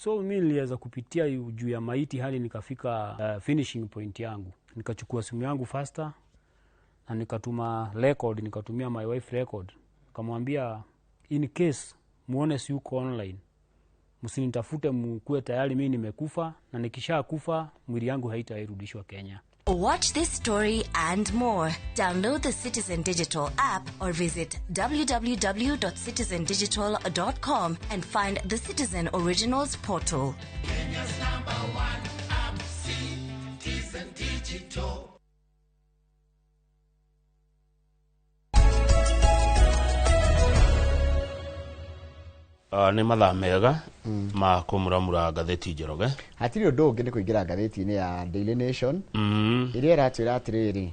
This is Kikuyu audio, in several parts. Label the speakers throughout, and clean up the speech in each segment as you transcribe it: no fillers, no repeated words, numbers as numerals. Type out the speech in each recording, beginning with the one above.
Speaker 1: So mi niliweza kupitia juu ya maiti hadi nikafika finishing point yangu. Nikachukua simu yangu faster na nikatuma record, nikatumia my wife record, nikamwambia in case muone si uko online, msinitafute, mkuwe tayari mi nimekufa, na nikisha kufa mwili yangu haitairudishwa Kenya.
Speaker 2: Watch this story and more. Download the Citizen Digital app or visit www.citizendigital.com and find the Citizen Originals portal.
Speaker 3: Kenya's number one app, Citizen Digital.
Speaker 4: Nĩ mathaa mega ma kũmuramura ngathĩti Njoroge.
Speaker 5: Hatirĩ ũndũ ũngĩ, nĩ kũingĩra ngathĩti-inĩ ya Daily Nation ĩrĩa ĩratwĩra atĩrĩrĩ,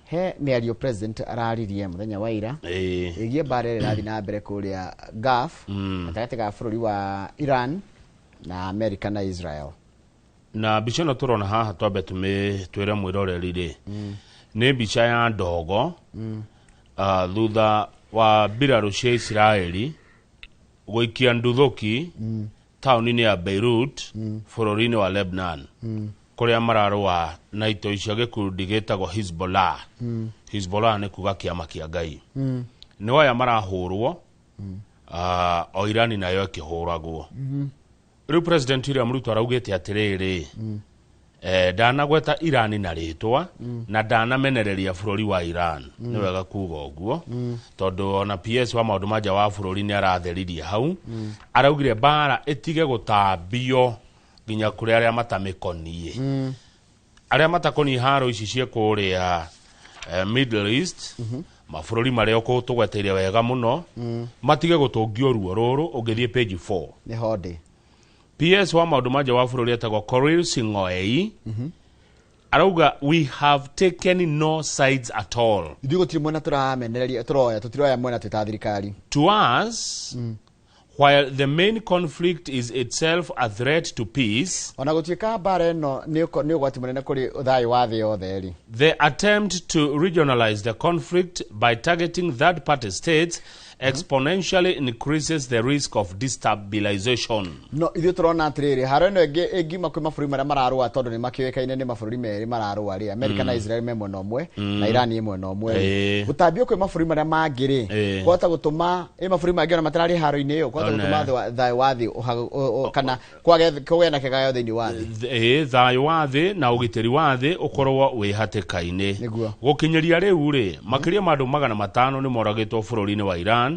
Speaker 5: he mĩario president araririe mũthenya wa ira ĩgiĩ mbara ĩrĩa ĩrathiĩ na mbere kũrĩa Gulf, gatagatĩ ga bũrũri wa Iran na America na Israel.
Speaker 4: Na mbica ĩno tũrona haha, twambe twĩre mwĩroreri rĩ, nĩ mbica ya ndogo thutha wa mbirarũ cia Isiraeli gũikia nduthũki taũni-inĩ ya Beirut, bũrũri-inĩ wa Lebanon, kũrĩa mararũa na itoi cia gĩkundi gĩtagwo Hezbollah. Hezbollah nĩ kuga kĩama kĩa Ngai. Nĩ aya marahũrwo, o Irani nayo ĩkĩhũragwo. Rĩu President William Ruto araugĩte atĩrĩrĩ, ndanagweta Irani na rĩtwa na ndanamenereria bũrũri wa Iran. Nĩ wega kuga ũguo, tondũ ona PS wa maũndũ ma nja wa bũrũri nĩ aratheririe hau. Araugire mbara ĩtige gũtambio nginya kũrĩ arĩa matamĩkoniĩ, arĩa matakoniĩ haro ici ciĩ kũrĩa Middle East, mabũrũri marĩa ũkũtũgweteire wega mũno, matige gũtũngio ruo rũrũ. Ũngĩthiĩ page 4.
Speaker 5: Nĩ honde.
Speaker 4: PS wa maũndũ ma nja wa bũrũri etagwo Korir Sing'oei arauga, "We have taken no sides at all."
Speaker 5: Ithuĩ gũtirĩ mwena tũramenereria, tũroya, tũtiroya mwena twĩ ta thirikari.
Speaker 4: "To us, while the main conflict is itself a threat to peace,"
Speaker 5: ona gũtuĩka mbara ĩno nĩ ũgwati mũnene kũrĩ thayũ wa thĩ yothe rĩ,
Speaker 4: "the attempt to regionalize the conflict by targeting third party states exponentially increases the risk of destabilization."
Speaker 5: No ithuĩ tũrona atĩrĩrĩ, haro ĩno ĩngiuma kwĩ mabũrũri marĩa mararũa, tondũ nĩ makĩũĩkaine nĩ mabũrũri merĩ mararũa rĩ, America na Israel me mwena ũmwe na Iran ĩ mwena ũmwe rĩ, gũtambio kwĩ mabũrũri marĩa mangĩ rĩ, kũhota gũtũma ĩ mabũrũri mangĩ ona matararĩ haro-inĩ ĩyo, kũhota gũtũma thayũ wa thĩ kana kwage kũgĩe na kĩgayo thĩinĩ wa thĩ.
Speaker 4: Thayũ wa thĩ na ũgitĩri wa thĩ ũkorwo wĩ hatĩka-inĩ. Gũkinyĩria rĩu rĩ, makĩria ma andũ 500 nĩ moragĩtwo bũrũri-inĩ wa Iran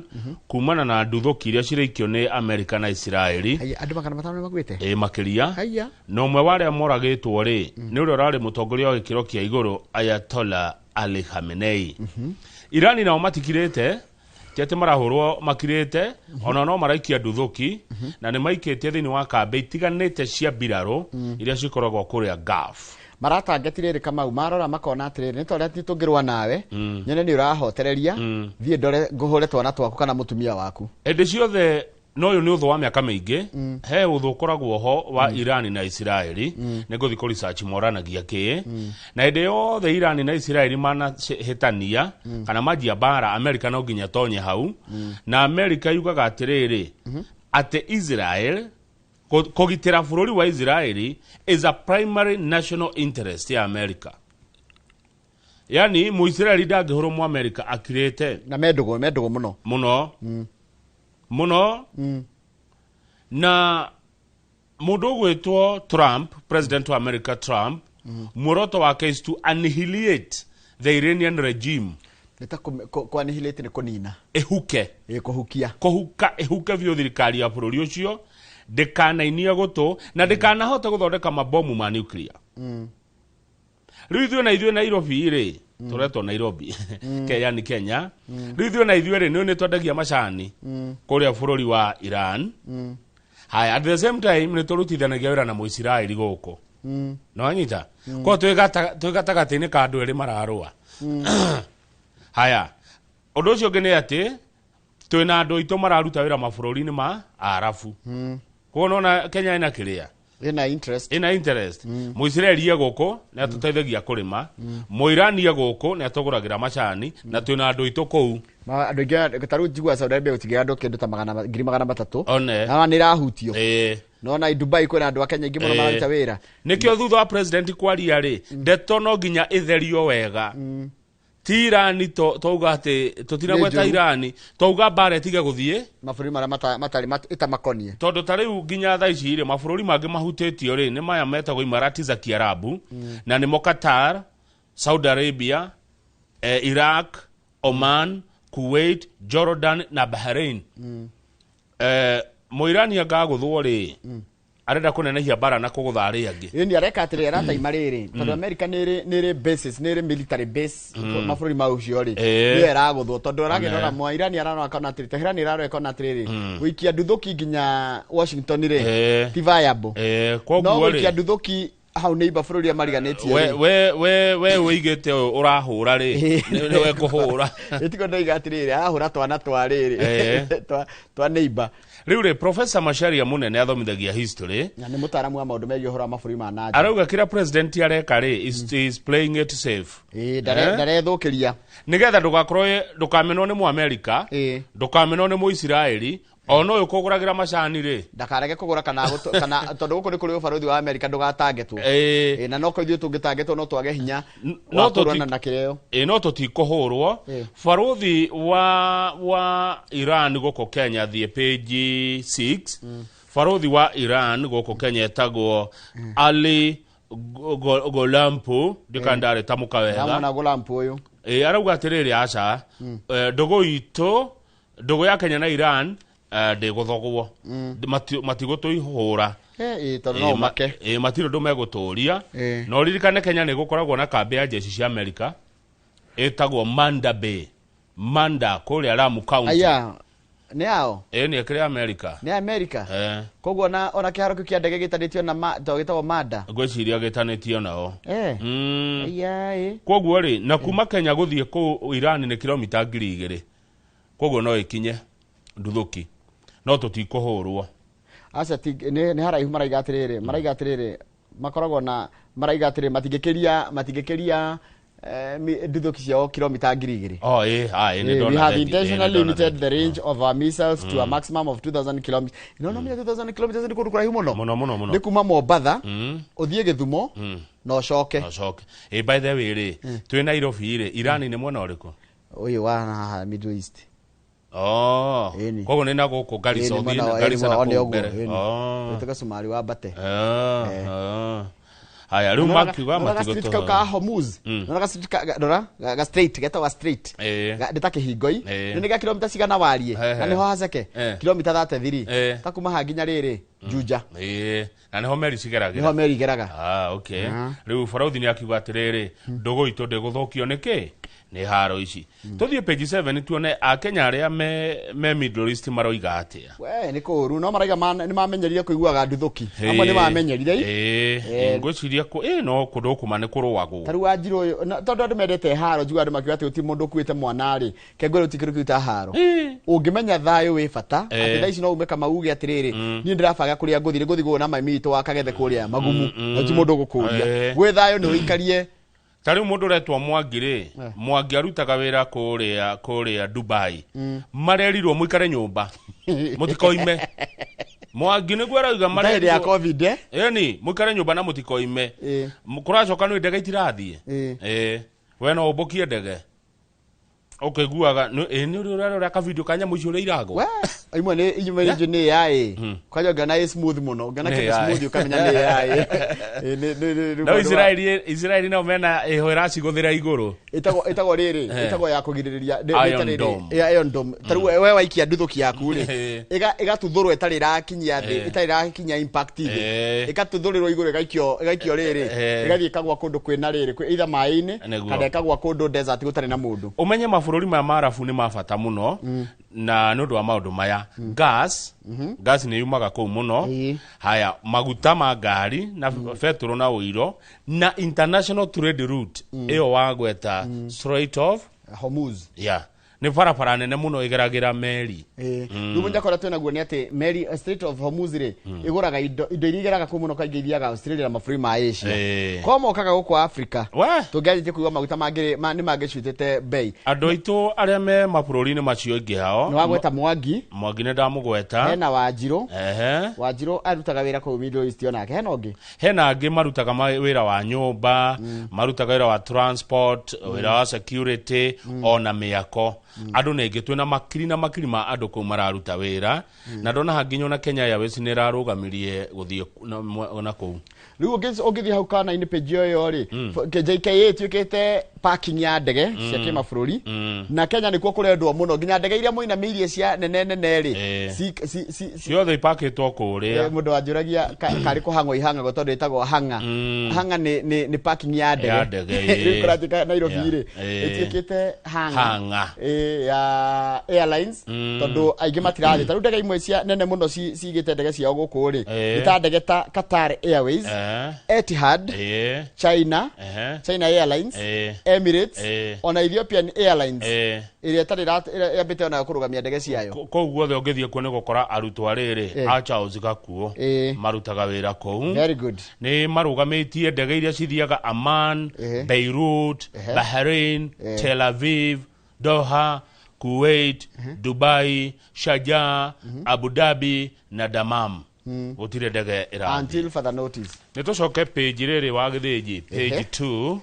Speaker 4: kumana na nduthũki iria ciraikio nĩ Amerika na Isiraeli.
Speaker 5: Haiya, andũ 500 nĩ makuĩte?
Speaker 4: Ĩ, makĩria.
Speaker 5: Haiya.
Speaker 4: Na ũmwe wa arĩa moragĩtwo rĩ, nĩ ũrĩa ũrarĩ mũtongoria wa gĩkĩro kĩa igũrũ, Ayatollah Ali Khamenei. Irani nao matikirĩte, ti atĩ marahũrwo makirĩte, ona no maraikia nduthũki, na nĩ maikĩtie thĩinĩ wa kambĩ itiganĩte cia mbirarũ iria cikoragwo kũrĩa Gulf.
Speaker 5: Maratangeti rĩrĩ, Kamau, marora makona atĩrĩrĩ, nĩ torĩa ti tũngĩrũa nawe, nyone nĩ ũrahotereria, thiĩ ndore ngũhũre twana twaku kana mũtumia waku.
Speaker 4: Hĩndĩ ciothe no ũyũ nĩ ũthũ wa mĩaka mĩingĩ. He ũthũ ũkoragwo ho wa Irani na Isiraeli. Nĩ ngũthiĩ kũ research moranagia kĩ, na hĩndĩ yothe Irani na Isiraeli manahĩtania kana manjia mbara, Amerika no nginya tonye hau. Na Amerika yugaga atĩrĩrĩ, atĩ Israel kũgitĩra bũrũri wa Israeli is a primary national interest ya America. Yani Mũisiraeli ndangĩhũrwo Mũamerika akirĩte.
Speaker 5: Na mendũgũ mũno.
Speaker 4: Mũno mũno. Na mũndũ ũgwĩtwo Trump, president wa America Trump, muoroto wake is to annihilate the Iranian regime.
Speaker 5: Nĩ ta kwanihilate nĩ kũnina.
Speaker 4: Ĩhuke.
Speaker 5: Ĩ, kũhukia.
Speaker 4: Kũhuka, ĩhuke biũ thirikari ya bũrũri ũcio, ndĩkanainie gũtũ na ndĩkanahote gũthondeka mabomu ma nuclear. Rĩu ithuĩ na ithuĩ Nairobi rĩ, tũretwo Nairobi, Kenya ni Kenya. Rĩu ithuĩ na ithuĩ rĩ, nĩ twendagia macani kũrĩa bũrũri wa Iran. Haya, at the same time nĩ tũrutithanagia wĩra na Mũisiraeli gũkũ. No anyita ko twĩ gatagatĩ-inĩ ka andũ erĩ mararũa. Haya, ũndũ ũcio ũngĩ nĩ atĩ twĩna andũ aitũ mararuta wĩra mabũrũri-inĩ ma Arabu. Koguo nona Kenya ĩna kĩrĩa?
Speaker 5: Ĩna interest.
Speaker 4: Ĩna interest. Mũisiraeli e gũkũ nĩ atũteithagia kũrĩma, Mũirani e gũkũ nĩ atũgũragĩra macani, na twĩna andũ aitũ kũu.
Speaker 5: Andũ aingĩ ta rĩu njiguaga Saudi Arabia gũtigĩra andũ kĩndũ ta 300,000.
Speaker 4: One.
Speaker 5: Na nĩ ĩrahutio.
Speaker 4: Ĩĩ.
Speaker 5: No na Dubai kwĩna andũ a Kenya aingĩ mũno mararuta wĩra.
Speaker 4: Nĩkĩo thutha wa president kwaria rĩ, ndeto no nginya ĩtherio wega. Ti Irani twauga atĩ tũtinagweta
Speaker 5: Nĩ njũru.
Speaker 4: Irani, twauga mbara ĩtige gũthiĩ
Speaker 5: mabũrũri marĩa matarĩ ĩtamakonie.
Speaker 4: Tondũ ta rĩu nginya thaa ici rĩ, mabũrũri mangĩ mahutĩtio rĩ nĩ maya metagwo Imarati za Kiarabu, na nĩmo Qatar, Saudi Arabia, Iraq, Oman, Kuwait, Jordan na Bahrain. Mũirani angagũthwo rĩ, arenda kũnenehia mbara na kũgũtha arĩa angĩ.
Speaker 5: Ĩni areka atĩrĩ, arataima rĩrĩ tondũ America nĩ ĩrĩ bases, nĩ ĩrĩ military base mabũrũri mau ũcio rĩ, nĩyo ĩragũthwo tondũ aragĩrora mwa Irani ararora akona atĩrĩ, Tehran ĩrarora ĩkona atĩrĩrĩ, gũikia nduthũki nginya Washington rĩ ti viable. No
Speaker 4: Koguo
Speaker 5: gũikia
Speaker 4: rĩ,
Speaker 5: nduthũki hau neighbor bũrũri ũrĩa mariganĩtie
Speaker 4: we
Speaker 5: rĩ.
Speaker 4: we wĩigĩte ũyũ ũrahũra rĩ, nĩwe kũhũra.
Speaker 5: Ĩtiko ndoiga atĩrĩrĩ, arahũra twana twa rĩrĩ twa neighbor.
Speaker 4: Rĩu rĩ, Professor Macharia mũnene athomithagia history,
Speaker 5: na nĩ mũtaaramu wa maũndũ megiĩ ũhoro wa mabũrũri ma na nja.
Speaker 4: Arauga kĩrĩa president areka rĩ is playing it safe.
Speaker 5: Ndarethũkĩria.
Speaker 4: Nĩgetha ndũgakorwo ndũkamenwo nĩ Mũamerika, ndũkamenwo nĩ Mũisiraeli, ona ũyũ kũgũragĩra macani rĩ,
Speaker 5: ndakarege kũgũra kana kana tondũ gũkũ nĩ kũrĩ ũbarũthi wa Amerika ndũgatangĩtwo. Na no ithuĩ tũngĩtangĩtwo no twage hinya
Speaker 4: no
Speaker 5: wa kũrũana na kĩreo.
Speaker 4: No tũtikũhũrwo. Barũthi wa Iran gũkũ Kenya, thiĩ page 6. Barũthi wa Iran gũkũ Kenya etagwo Ali Golampu, ndika ndarĩ tamũka wega.
Speaker 5: Ndamwona Golampu ũyũ.
Speaker 4: Arauga atĩrĩrĩ, aca, ndũgũ itũ, ndũgũ ya Kenya na Iran ndĩgũthogwo, matigũtũihũra.
Speaker 5: Tondũ no ũmake.
Speaker 4: Matirĩ ũndũ megũtũria. Na ũririkane Kenya nĩ gũkoragwo na kambĩ ya jeshi cia Amerika ĩtagwo Manda Bay, Manda kũrĩa Lamu County.
Speaker 5: Aya, nĩ ao?
Speaker 4: Nĩ ĩkĩrĩ Amerika.
Speaker 5: Nĩ Amerika? Koguo ona kĩharo kĩu kĩa ndege gĩtanĩtio na to gĩtagwo Manda.
Speaker 4: Ngwĩciria gĩtanĩtio nao.
Speaker 5: Aya.
Speaker 4: Koguo rĩ, na kuma Kenya gũthiĩ kũu Iran nĩ kilomita 2000. Koguo no ĩkinye nduthũki, no tũtikũhũrwo.
Speaker 5: Aca, nĩ haraihu. Maraiga atĩrĩrĩ, maraiga atĩrĩrĩ, makoragwo na maraiga atĩrĩrĩ, matingĩkĩria nduthũki ciao kilomita 2000.
Speaker 4: Oh, ĩ nĩ
Speaker 5: We
Speaker 4: ndona
Speaker 5: have
Speaker 4: thendi,
Speaker 5: intentionally
Speaker 4: nĩ ndona
Speaker 5: limited
Speaker 4: thendi.
Speaker 5: the range of our missiles to a maximum of 2000 kilometers. No, no, 2000 kilometers nĩ kũndũ kũraihu mũno.
Speaker 4: Mũno mũno mũno.
Speaker 5: Nĩ kuma Mombatha ũthiĩ Gĩthumo na ũcoke.
Speaker 4: Ũcoke. By the way rĩ, twĩ Nairobi rĩ, Iran nĩ mwena ũrĩkũ?
Speaker 5: Ũyũ wa haha Middle East.
Speaker 4: Oh.
Speaker 5: Ĩni.
Speaker 4: Koguo nĩ na gũkũ Garissa,
Speaker 5: Ĩni,
Speaker 4: ũthiĩ
Speaker 5: mwena
Speaker 4: na
Speaker 5: wa
Speaker 4: Garissa na
Speaker 5: ĩni,
Speaker 4: kũu
Speaker 5: ũguo,
Speaker 4: mbere.
Speaker 5: ĩni.
Speaker 4: Oh.
Speaker 5: Ũtuĩke Somali wambate.
Speaker 4: Haya, rĩu makiuga
Speaker 5: Nona ga street kau ka
Speaker 4: matigũtũhũra.
Speaker 5: Hormuz. Nona ga street rora ga straight getagwo straight. Nĩ ta kĩhingoi. Nĩ ga kilomita cigana wariĩ. Na nĩho haceke. Kilomita 33. Ta kuma haha nginya rĩrĩ Juja.
Speaker 4: Na nĩho meri cigeragĩra.
Speaker 5: Nĩho meri igeraga.
Speaker 4: Ah, okay. Rĩu barũthi nĩ akiuga atĩrĩrĩ, ndũgũ itũ ndĩgũthũkio nĩ kĩ? Nĩ haro ici. Tũthiĩ page 7 tuone akenya arĩa me Middle East maroiga atĩa.
Speaker 5: We nĩ kũũru, no maraiga nĩ mamenyerire kũiguaga nduthũki. Amwe nĩ mamenyerire.
Speaker 4: Ngwĩciria no kũndũ gũkũ ma nĩ kũrũagwo.
Speaker 5: Ta rĩu Wanjirũ ũyũ, tondũ andũ mendete haro, njiguaga andũ makiuga atĩ gũtirĩ mũndũ ũkuĩte mwana rĩ, kengwĩra gũtirĩ kĩndũ kĩu ta haro. Ũngĩmenya thayũ wĩ bata, atĩ thaa ici no ume kama uge atĩrĩrĩ, niĩ ndĩrabanga kũrĩa ngũthiĩ, ngũthiĩ kũgũra mami witũ wa Kagethe kũrĩa Magumu, na ti mũndũ ũgũkũria. Gwĩ thayũ nĩ ũikarie.
Speaker 4: Ta rĩu mũndũ ũretwo Mwangi rĩ, Mwangi arutaga wĩra kũrĩa Dubai. Marerirwo mũikare nyũmba, mũtikoime. Mwangi nĩguo arauga.
Speaker 5: Ta hĩndĩ ya
Speaker 4: Marerirwo
Speaker 5: COVID, eh?
Speaker 4: Ĩni mũikare nyũmba na mũtikoime. Kũracoka nĩ ndege itirathiĩ. We no ũmbũkie ndege ũkĩiguaga nĩ ũrĩ ũrarora kavideo ka nyamũ icio ũrĩa iragwo.
Speaker 5: We, imwe nĩ imwe nĩ nĩ AI. Kwanja ngana ĩ smooth mũno, ngana
Speaker 4: Nĩ
Speaker 5: kĩndũ
Speaker 4: AI.
Speaker 5: smooth ũkamenya nĩ AI.
Speaker 4: No Israeli nao mena ĩho ĩracigũthĩra igũrũ.
Speaker 5: Ĩtagwo rĩrĩ, ĩtagwo ya kũgirĩrĩria
Speaker 4: Iron
Speaker 5: rĩrĩ,
Speaker 4: Dome.
Speaker 5: ya Iron Dome. Ta rĩu we waikia nduthũki yaku rĩ, ĩgatuthũrwo ĩtarĩ ĩrakinyia thĩ, ĩtarĩ ĩrakinyia impact thĩ, ĩgatuthũrĩrwo igũrũ, ĩgaikio rĩrĩ, ĩgathiĩ ĩkagwa kũndũ kwĩna rĩrĩ, either maĩ-inĩ kana ĩkagwa kũndũ desert gũtarĩ na mũndũ.
Speaker 4: Ũmenye mabũrũri maya ma arabu nĩ ma bata mũno na nĩ ũndũ wa maũndũ maya. Gas nĩ yumaga kũu mũno. Haya, maguta ma ngari na betũrũ na ũiro na international trade route ĩyo wagweta, Strait of
Speaker 5: Hormuz.
Speaker 4: Yeah. Nĩ barabara nene mũno ĩgeragĩra meri.
Speaker 5: Rĩu mũnyaka ũrĩa twĩnaguo nĩ atĩ meri Strait of Hormuz rĩ, ĩgũraga indo iria igeraga kũu mũno kaingĩ ithiaga Australia na mabũrũri ma Asia. Korwo mokaga gũkũ Africa,
Speaker 4: We
Speaker 5: tũngĩanjĩtie kuigua maguta mangĩ nĩ mangĩcuĩtĩte bei.
Speaker 4: Andũ aitũ arĩa me mabũrũri-inĩ macio ingĩ hao.
Speaker 5: Nĩ wagweta Mwangi.
Speaker 4: Mwangi nĩ ndamũgweta.
Speaker 5: Hena Wanjirũ. Wanjirũ arutaga wĩra kũu Middle East onake. Hena ũngĩ?
Speaker 4: Hena angĩ marutaga wĩra wa nyũmba, marutaga wĩra wa transport, wĩra wa security, ona mĩako. Andũ nĩ aingĩ, twĩna makiri na makiri ma andũ kũu mararuta wĩra. Na ndona nginya ona Kenya Airways nĩ ĩrarũgamirie gũthiĩ na kũu.
Speaker 5: Rĩu ũngĩthiĩ hau kana-inĩ page ĩyo rĩ, JKIA ĩtuĩkĩte parking ya ndege cia kĩmabũrũri, na Kenya nĩkuo kũrendwo mũno, nginya ndege iria mũinamĩirie cia nene nene rĩ,
Speaker 4: ciothe ipakĩtwo kũrĩa.
Speaker 5: Mũndũ wanjũragia karĩ kũhang'wo ihang'agwo tondũ ĩtagwo hanga. Hanga nĩ parking ya ndege.
Speaker 4: Ya ndege,
Speaker 5: Rĩu kũratuĩka Nairobi rĩ, ĩtuĩkĩte hanga.
Speaker 4: Hanga.
Speaker 5: Ya airlines, tondũ aingĩ matirathiĩ. Ta rĩu ndege imwe cia nene mũno cigĩte ndege ciao gũkũ rĩ, nĩ ta ndege ta Qatar Airways, Etihad, China, China Airlines, Emirates, ona Ethiopian Airlines, ĩrĩa ĩtarĩ yambĩte onayo kũrũgamia ndege ciayo.
Speaker 4: Kũu guothe ũngĩthiĩ kuo nĩ gũkora arutwo rĩrĩ a Charles Gakuo marutaga wĩra kũu.
Speaker 5: Very good.
Speaker 4: Nĩ marũgamĩtie ndege iria cithiaga Amman, Beirut, Bahrain, Tel Aviv, Doha, Kuwait, Dubai, Sharjah, Abu Dhabi na Dammam. Gũtirĩ ndege ĩrathiĩ.
Speaker 5: Until further notice.
Speaker 4: Nĩ tũcoke page rĩrĩ wa gĩthĩnji, page 2,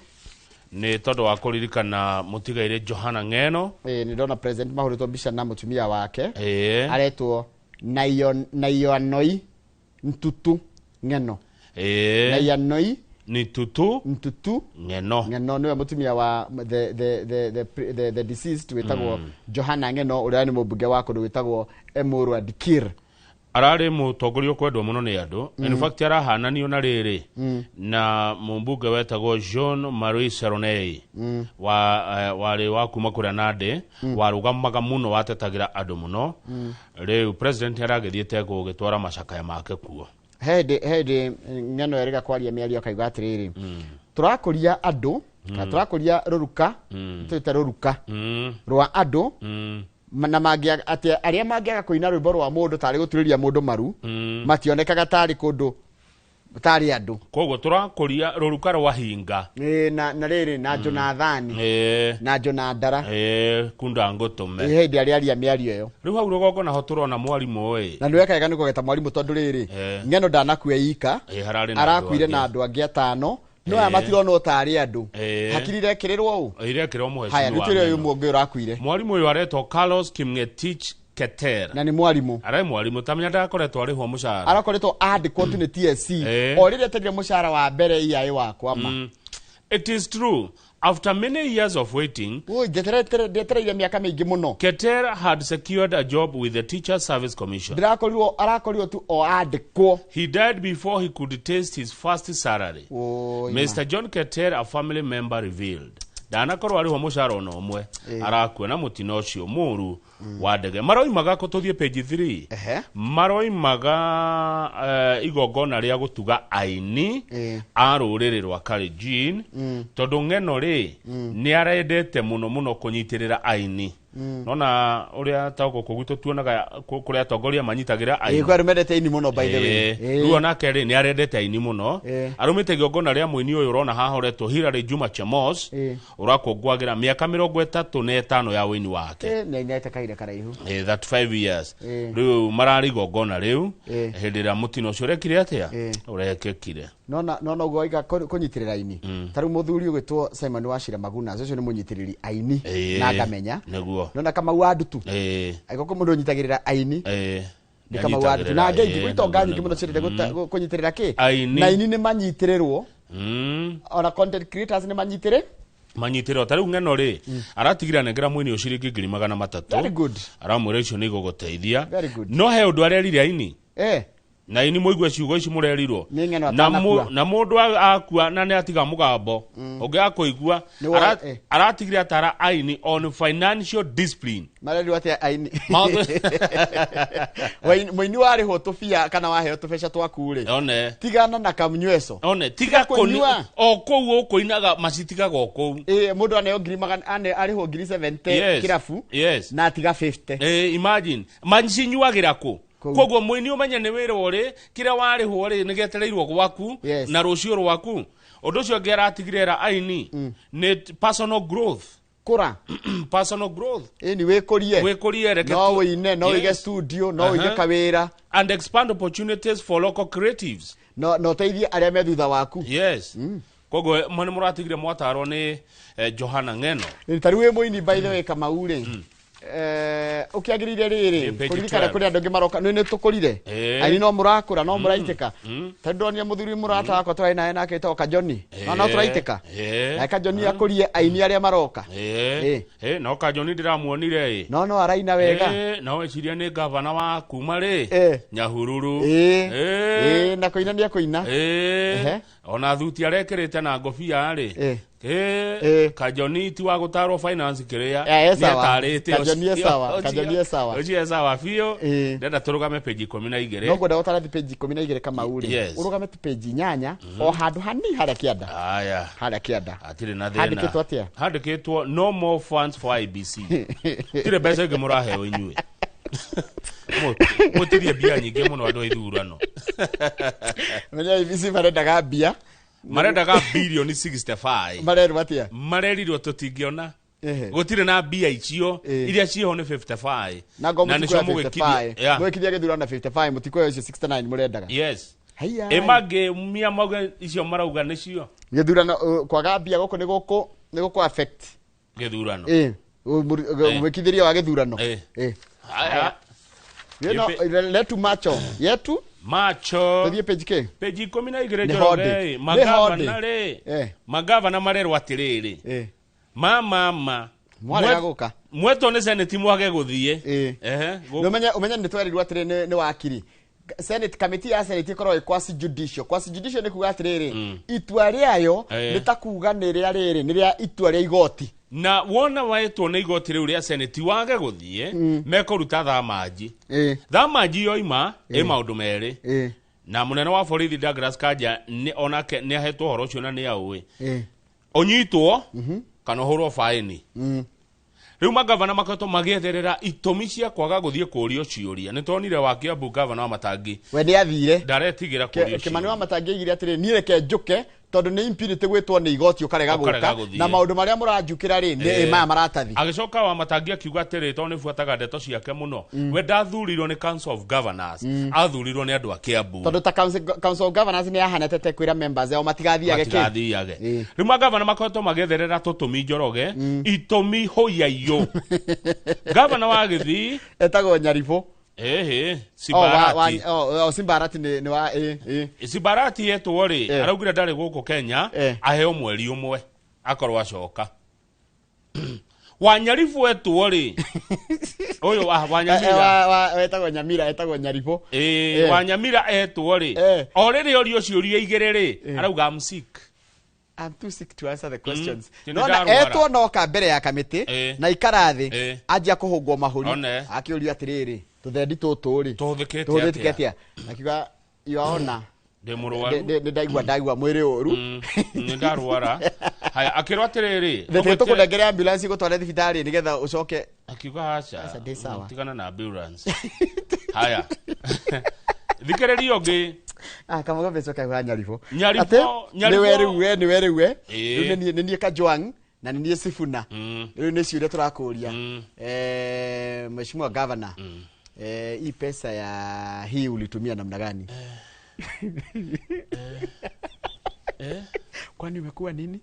Speaker 4: nĩ tondũ wa kũririkana mũtigairĩ Johana Ng'eno.
Speaker 5: Nĩ ndona president mahũrĩtwo mbica na mũtumia wake. Aretwo Nayoanoi Ntutu Ng'eno. Nayoanoi
Speaker 4: Ni Tutu
Speaker 5: Ntutu
Speaker 4: Ng'eno.
Speaker 5: Ng'eno nĩwe mũtumia wa the deceased wĩtagwo Johana Ng'eno, ũrĩa nĩ mũmbunge wa kũndũ wĩtagwo Emurua Dikirr.
Speaker 4: Ararĩ mũtongoria ũkwendwo mũno nĩ andũ. In fact arahananio na rĩrĩ na mũmbunge wetagwo Jean Marie Seronei, wa warĩ wa kuma kũrĩa Nandi, warũgamaga mũno, watetagĩra andũ mũno. Rĩu president aragĩthiĩte gũgĩtwara macakaya make kuo.
Speaker 5: Hĩndĩ Ng'eno erĩga kwaria mĩario akauga atĩrĩrĩ, tũrakũria andũ, kana tũrakũria rũruka, tũĩte rũruka rwa andũ, na mangĩaga atĩ arĩa mangĩaga kũina rwĩmbo rwa mũndũ tarĩ gũturĩria mũndũ maru, mationekaga tarĩ kũndũ tarĩ andũ.
Speaker 4: Koguo tũrakũria rũruka rwa hinga.
Speaker 5: Na rĩrĩ na Jonathani. Na Jonandara.
Speaker 4: Kunda ngũtũme.
Speaker 5: Hĩndĩ arĩa aria mĩario ĩyo.
Speaker 4: Rĩu hau rũgongo naho tũrona mwarimũ ĩ.
Speaker 5: Na nĩweka wega nĩ kũgeta mwarimũ tondũ rĩrĩ, Ng'eno ndanakua ika,
Speaker 4: Hararĩ na andũ
Speaker 5: arakuire
Speaker 4: angĩ.
Speaker 5: na andũ angĩ atano. No aya matironwo tarĩ andũ. Hakiri irekĩrĩrwo ũ?
Speaker 4: Irekĩrĩrwo mũhecimiwa
Speaker 5: Haya, nĩ twĩre ũyũ
Speaker 4: Ng'eno.
Speaker 5: mũngĩ ũrakuire.
Speaker 4: Mwarimũ ũyũ aretwo Carlos Kimngetich Keter.
Speaker 5: Na nĩ mwarimũ.
Speaker 4: Arĩ mwarimũ, ta menya ndakoretwo arĩhwo mũcara.
Speaker 5: Arakoretwo andĩkwo tu nĩ TSC. O rĩrĩa ategire mũcara wa mbere EIA wakwama.
Speaker 4: It is true. After many years of waiting,
Speaker 5: Oi, njetereire mĩaka mĩingĩ mũno.
Speaker 4: Keter had secured a job with the Teacher Service Commission.
Speaker 5: Ndĩrakorirwo, arakorirwo tu o andĩkwo.
Speaker 4: He died before he could taste his first salary.
Speaker 5: Oi,
Speaker 4: Mr. John Keter, a family member, revealed. Ndanakorwo arĩhwo mũcara ona ũmwe. Arakua na mũtino ũcio mũru wa ndege. Maroimaga kũ? Tũthiĩ page 3. Maroimaga igongona rĩa gũtuga aini a rũrĩrĩ rwa Kalenjin, tondũ Ng'eno rĩ nĩ arendete mũno mũno kũnyitĩrĩra aini. Nona ũrĩa ta gũkũ gwitũ tuonaga kũrĩa atongoria manyitagĩra aini.
Speaker 5: Kwĩ andũ mendete aini mũno, by the way.
Speaker 4: Rĩu onake rĩ nĩ arendete aini mũno. Arũmĩte igongona rĩa mũini ũyũ ũrona haha ũretwo Hilary Juma Chemos, ũrakũngũagĩra mĩaka 35 ya ũini wake.
Speaker 5: Nĩ ainete kahinda karaihu.
Speaker 4: 35 years. Rĩu mararĩ igongona rĩu hĩndĩ ĩrĩa mũtino ũcio ũrekire atĩa? Ũrekĩkire.
Speaker 5: Nona ũguo waiga kũnyitĩrĩra aini. Ta rĩu mũthuri ũgwĩtwo Simon Wachira Maguna, ũcio nĩ mũnyitĩrĩri aini na ngamenya.
Speaker 4: Nĩguo.
Speaker 5: Nona Kamau wa Ndutu. Angĩkorwo kwĩ mũndũ ũnyitagĩrĩra aini, nĩ Kamau wa Ndutu. Na angĩ aingĩ, gwĩ itonga nyingĩ mũno ciendete kũnyitĩrĩra kĩ?
Speaker 4: Aini.
Speaker 5: Na aini nĩ manyitĩrĩrwo. Ona content creators nĩ manyitĩrĩ?
Speaker 4: Manyitĩrĩrwo. Ta rĩu Ng'eno rĩ, aratigire anengera mũini ũcio ciringi ngiri magana matatũ.
Speaker 5: Very good.
Speaker 4: Aramwĩra icio nĩ igũgũteithia.
Speaker 5: Very good.
Speaker 4: No he ũndũ arerire aini. Na ini mũigue ciugo ici mũrerirwo.
Speaker 5: Nĩ ng'eno
Speaker 4: Na
Speaker 5: atanakua.
Speaker 4: Na mũndũ akua na nĩ atiga mũgambo ũngĩ akũigua.
Speaker 5: Nĩ
Speaker 4: Aratigire atara aini on financial discipline.
Speaker 5: Marerirwo atĩa aini?
Speaker 4: Maũndũ-
Speaker 5: Mũini warĩhwo tũbia kana waheo tũbeca twaku rĩ,
Speaker 4: one
Speaker 5: tigana na kamnyweco.
Speaker 4: One tiga
Speaker 5: kũnyua.
Speaker 4: O kũu ũkũinaga macitigaga o kũu.
Speaker 5: Ĩ, mũndũ aneo ngiri magana ane arĩhwo ngiri 70 kĩrabu na atiga 50.
Speaker 4: Imagine macinyuagĩra kũ?
Speaker 5: Kũu.
Speaker 4: Koguo mũini ũmenye nĩ wĩra ũrĩ kĩrĩa warĩhwo rĩ nĩ gĩetereirwo gwaku na rũciũ rwaku. Ũndũ ũcio ũngĩ aratigire era aini nĩ personal growth.
Speaker 5: Kũra.
Speaker 4: Personal growth.
Speaker 5: Ĩni wĩkũrie.
Speaker 4: Wĩkũrie, reke
Speaker 5: No wĩine, no wĩige studio, no wĩige kawĩra.
Speaker 4: And expand opportunities for local creatives.
Speaker 5: No no ũteithie arĩa me thutha waku.
Speaker 4: Yes. Koguo mwe nĩ mũratigire mwatarwo nĩ Johana Ng'eno.
Speaker 5: Ta rĩu wĩ mũini, by the way, Kamau rĩ, ũkĩagĩrĩire rĩrĩ
Speaker 4: Nĩ page
Speaker 5: kũririkana
Speaker 4: 12.
Speaker 5: kũrĩ andũ angĩ maroka nĩ tũkũrire. Aini no mũrakũra, no mũraitĩka. Ta rĩu ndonire mũthuri mũrata wakwa tũrarĩ naye nake wĩtagwo Kajoni, no no tũraitĩka. Nake Kajoni akũrie aini arĩa maroka.
Speaker 4: No Kajoni ndĩramuonire ĩ.
Speaker 5: No no araina wega.
Speaker 4: No weciria nĩ gavana wa kuma rĩ Nyahururu.
Speaker 5: Na kũina nĩ ekũina.
Speaker 4: Ona thuti arekĩrĩte na ngobia rĩ. Kajoni ti wa gũtarwo finance kĩrĩa.
Speaker 5: E sawa.
Speaker 4: Nĩetarĩte.
Speaker 5: Kajoni e sawa, Kajoni e sawa.
Speaker 4: Ũcio e sawa biũ. Ndenda tũrũgame page 12.
Speaker 5: No ngwenda gũtara thi page 12, Kamau rĩ. Ũrũgame tu page 8 o handũ hani harĩa kĩanda.
Speaker 4: Aya.
Speaker 5: Harĩa kĩanda.
Speaker 4: Hatirĩ na thĩna.
Speaker 5: Handĩkĩtwo atĩa?
Speaker 4: Handĩkĩtwo no more funds for IBC. Tirĩ mbeca ingĩ mũraheo inyuĩ. Mũtirie mbia nyingĩ mũno andũ a ithurano.
Speaker 5: Menya IBC marendaga mbia.
Speaker 4: Marendaga bilioni 65.
Speaker 5: Marerwo atĩa?
Speaker 4: Marerirwo tũtingĩona. Gũtirĩ na mbia icio iria ciĩho nĩ 55.
Speaker 5: Na ngo
Speaker 4: Na nĩcio
Speaker 5: mũtikuoya
Speaker 4: mũgĩkirie.
Speaker 5: 55. Mũgĩkiria gĩthurano na 55, mũtikuoya icio 69 mũrendaga.
Speaker 4: Yes.
Speaker 5: Haiya.
Speaker 4: Ĩ mangĩumia mauge icio marauga nĩcio.
Speaker 5: Gĩthurano kwaga mbia gũkũ nĩ gũkũ nĩ gũkũ affect
Speaker 4: gĩthurano.
Speaker 5: Mwĩkithĩria wa gĩthurano.
Speaker 4: Haya.
Speaker 5: Letu macho yetu
Speaker 4: macho.
Speaker 5: Tũthiĩ page k.
Speaker 4: Page 12.
Speaker 5: Nĩ
Speaker 4: Njoroge.
Speaker 5: hodi. Nĩ
Speaker 4: Magavana
Speaker 5: hodi.
Speaker 4: rĩ, magavana marerwo atĩrĩrĩ, ma
Speaker 5: Mwarega gũka.
Speaker 4: Mwetwo nĩ senate mwage gũthiĩ. Ehe.
Speaker 5: Nĩ ũmenye nĩ twerirwo atĩrĩ nĩ wakiri Senate, committee ya Senate ĩkoragwo ĩ quasi judicial. Quasi judicial nĩ kuga atĩrĩrĩ, itua rĩayo nĩ ta kuga nĩ rĩa rĩrĩ, nĩ rĩa itua rĩa igoti.
Speaker 4: Na wona wetwo nĩ igoti rĩu rĩa senate wage gũthiĩ, mekũruta thamanji. Thamanji yoima ĩ maũndũ merĩ. Na mũnene wa borithi Douglas Kanja nĩ onake nĩ ahetwo ũhoro ũcio na nĩ aũĩ. Ũnyitwo kana ũhũrwo baĩni. Rĩu magavana makoretwo magĩetherera itũmi cia kwaga gũthiĩ kũũrio ciũria. Nĩ tuonire wa Kiambu, gavana wa Matangi,
Speaker 5: We nĩ athire.
Speaker 4: Ndaretigĩra kũũrio.
Speaker 5: Kĩmani wa Matangi aigire atĩrĩ, niĩ reke njũke tondũ nĩ impunity gwĩtwo nĩ igoti ũkarega
Speaker 4: Ũkarega
Speaker 5: gũka
Speaker 4: gũthiĩ.
Speaker 5: na maũndũ marĩa mũranjukĩra rĩ nĩ maya maratathi.
Speaker 4: Agĩcoka wa Matangi akiuga atĩrĩ, tondũ nĩ buataga ndeto ciake mũno, we ndathurirwo nĩ Council of Governors, athurirwo nĩ andũ a Kiambu.
Speaker 5: Tondũ ta council of governors nĩ yahanete te kwĩra members ao matigathiage kĩ.
Speaker 4: Matigathiage. Rĩu magavana makoretwo magĩetherera tũtũmi, Njoroge, itũmi hũiyaiyũ. Gavana wa Gĩthii
Speaker 5: Etagwo Nyaribũ.
Speaker 4: Ĩhĩ.
Speaker 5: Oh,
Speaker 4: Simbarati.
Speaker 5: oh, Simbarati nĩ wa ĩ.
Speaker 4: Simbarati etwo rĩ, araugire ndarĩ gũkũ Kenya, aheo mweri ũmwe akorwo acoka. Wanyaribu etwo rĩ, ũyũ Wanyamira.
Speaker 5: Wetagwo Nyamira, etagwo Nyaribũ.
Speaker 4: Wanyamira etwo rĩ, o rĩrĩ orio ciũria igĩrĩ rĩ, arauga I'm sick.
Speaker 5: I'm too sick to answer the questions.
Speaker 4: Ti nĩ
Speaker 5: Nona
Speaker 4: ndarwara.
Speaker 5: etwo noka mbere ya kamĩtĩ na ikara thĩ anjia kũhũngwo mahũri.
Speaker 4: One.
Speaker 5: Akĩũrio atĩrĩrĩ, tũthendi tũtũ rĩ
Speaker 4: tũhũthĩkĩte
Speaker 5: tũhũthĩkĩte
Speaker 4: atĩa?
Speaker 5: atĩa? Akiuga yoona
Speaker 4: Ndĩ mũrwaru.
Speaker 5: Nĩ ndaigua mwĩrĩ ũru.
Speaker 4: Nĩ ndarwara. Haya, akĩrwo atĩrĩrĩ,
Speaker 5: Reke tũkũnengere ambulance igũtware thibitarĩ nĩgetha ũcoke.
Speaker 4: Akiuga aca.
Speaker 5: Aca, ndĩ sawa.
Speaker 4: Tigana na ambulance. Haya, thikĩrĩria ũngĩ.
Speaker 5: Ah, Kamau mbeca kaigua Nyaribũ.
Speaker 4: Nyaribũ,
Speaker 5: Atĩ,
Speaker 4: Nyaribũ.
Speaker 5: nĩwe rĩu we, nĩwe rĩu we. Rĩu nĩ niĩ Kajwang na nĩ niĩ Sifuna. Rĩu nĩ ciũria tũrakũria. Mheshimiwa Governor, hii pesa ya hii ulitumia namna gani? Kwani umekuwa nini?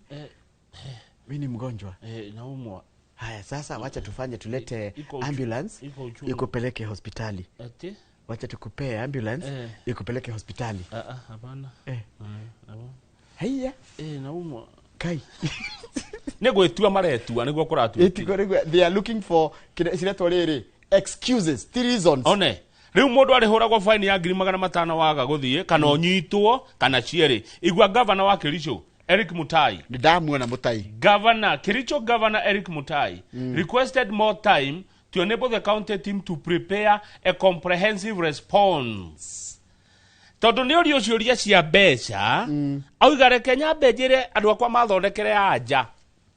Speaker 5: Mimi ni mgonjwa.
Speaker 4: Naumwa.
Speaker 5: Haya, sasa wacha tufanye tulete
Speaker 4: Iko
Speaker 5: ambulance
Speaker 4: iko uchungu.
Speaker 5: ikupeleke hospitali.
Speaker 4: Ati?
Speaker 5: Wacha tukupee ambulance ikupeleke hospitali.
Speaker 4: Ah, ah, hapana. Hapana.
Speaker 5: Haiya.
Speaker 4: Naumwa.
Speaker 5: Kai.
Speaker 4: Nĩ gwĩtua maretua nĩguo kũratua.
Speaker 5: Ĩtiko rĩu they are looking for ciretwo rĩrĩ excuses, ti reasons.
Speaker 4: One. Rĩu mũndũ arĩhũragwo faini ya 500,000 waga gũthiĩ kana ũnyitwo kana cierĩ. Igua gavana wa Kericho Eric Mutai.
Speaker 5: Nĩ ndamuona Mutai.
Speaker 4: Governor Kericho Governor Eric Mutai requested more time to enable the county team to prepare a comprehensive response. Tondũ nĩ ũrio ciũria cia mbeca, auga reke nyambe njĩre andũ akwa mathondekere anja.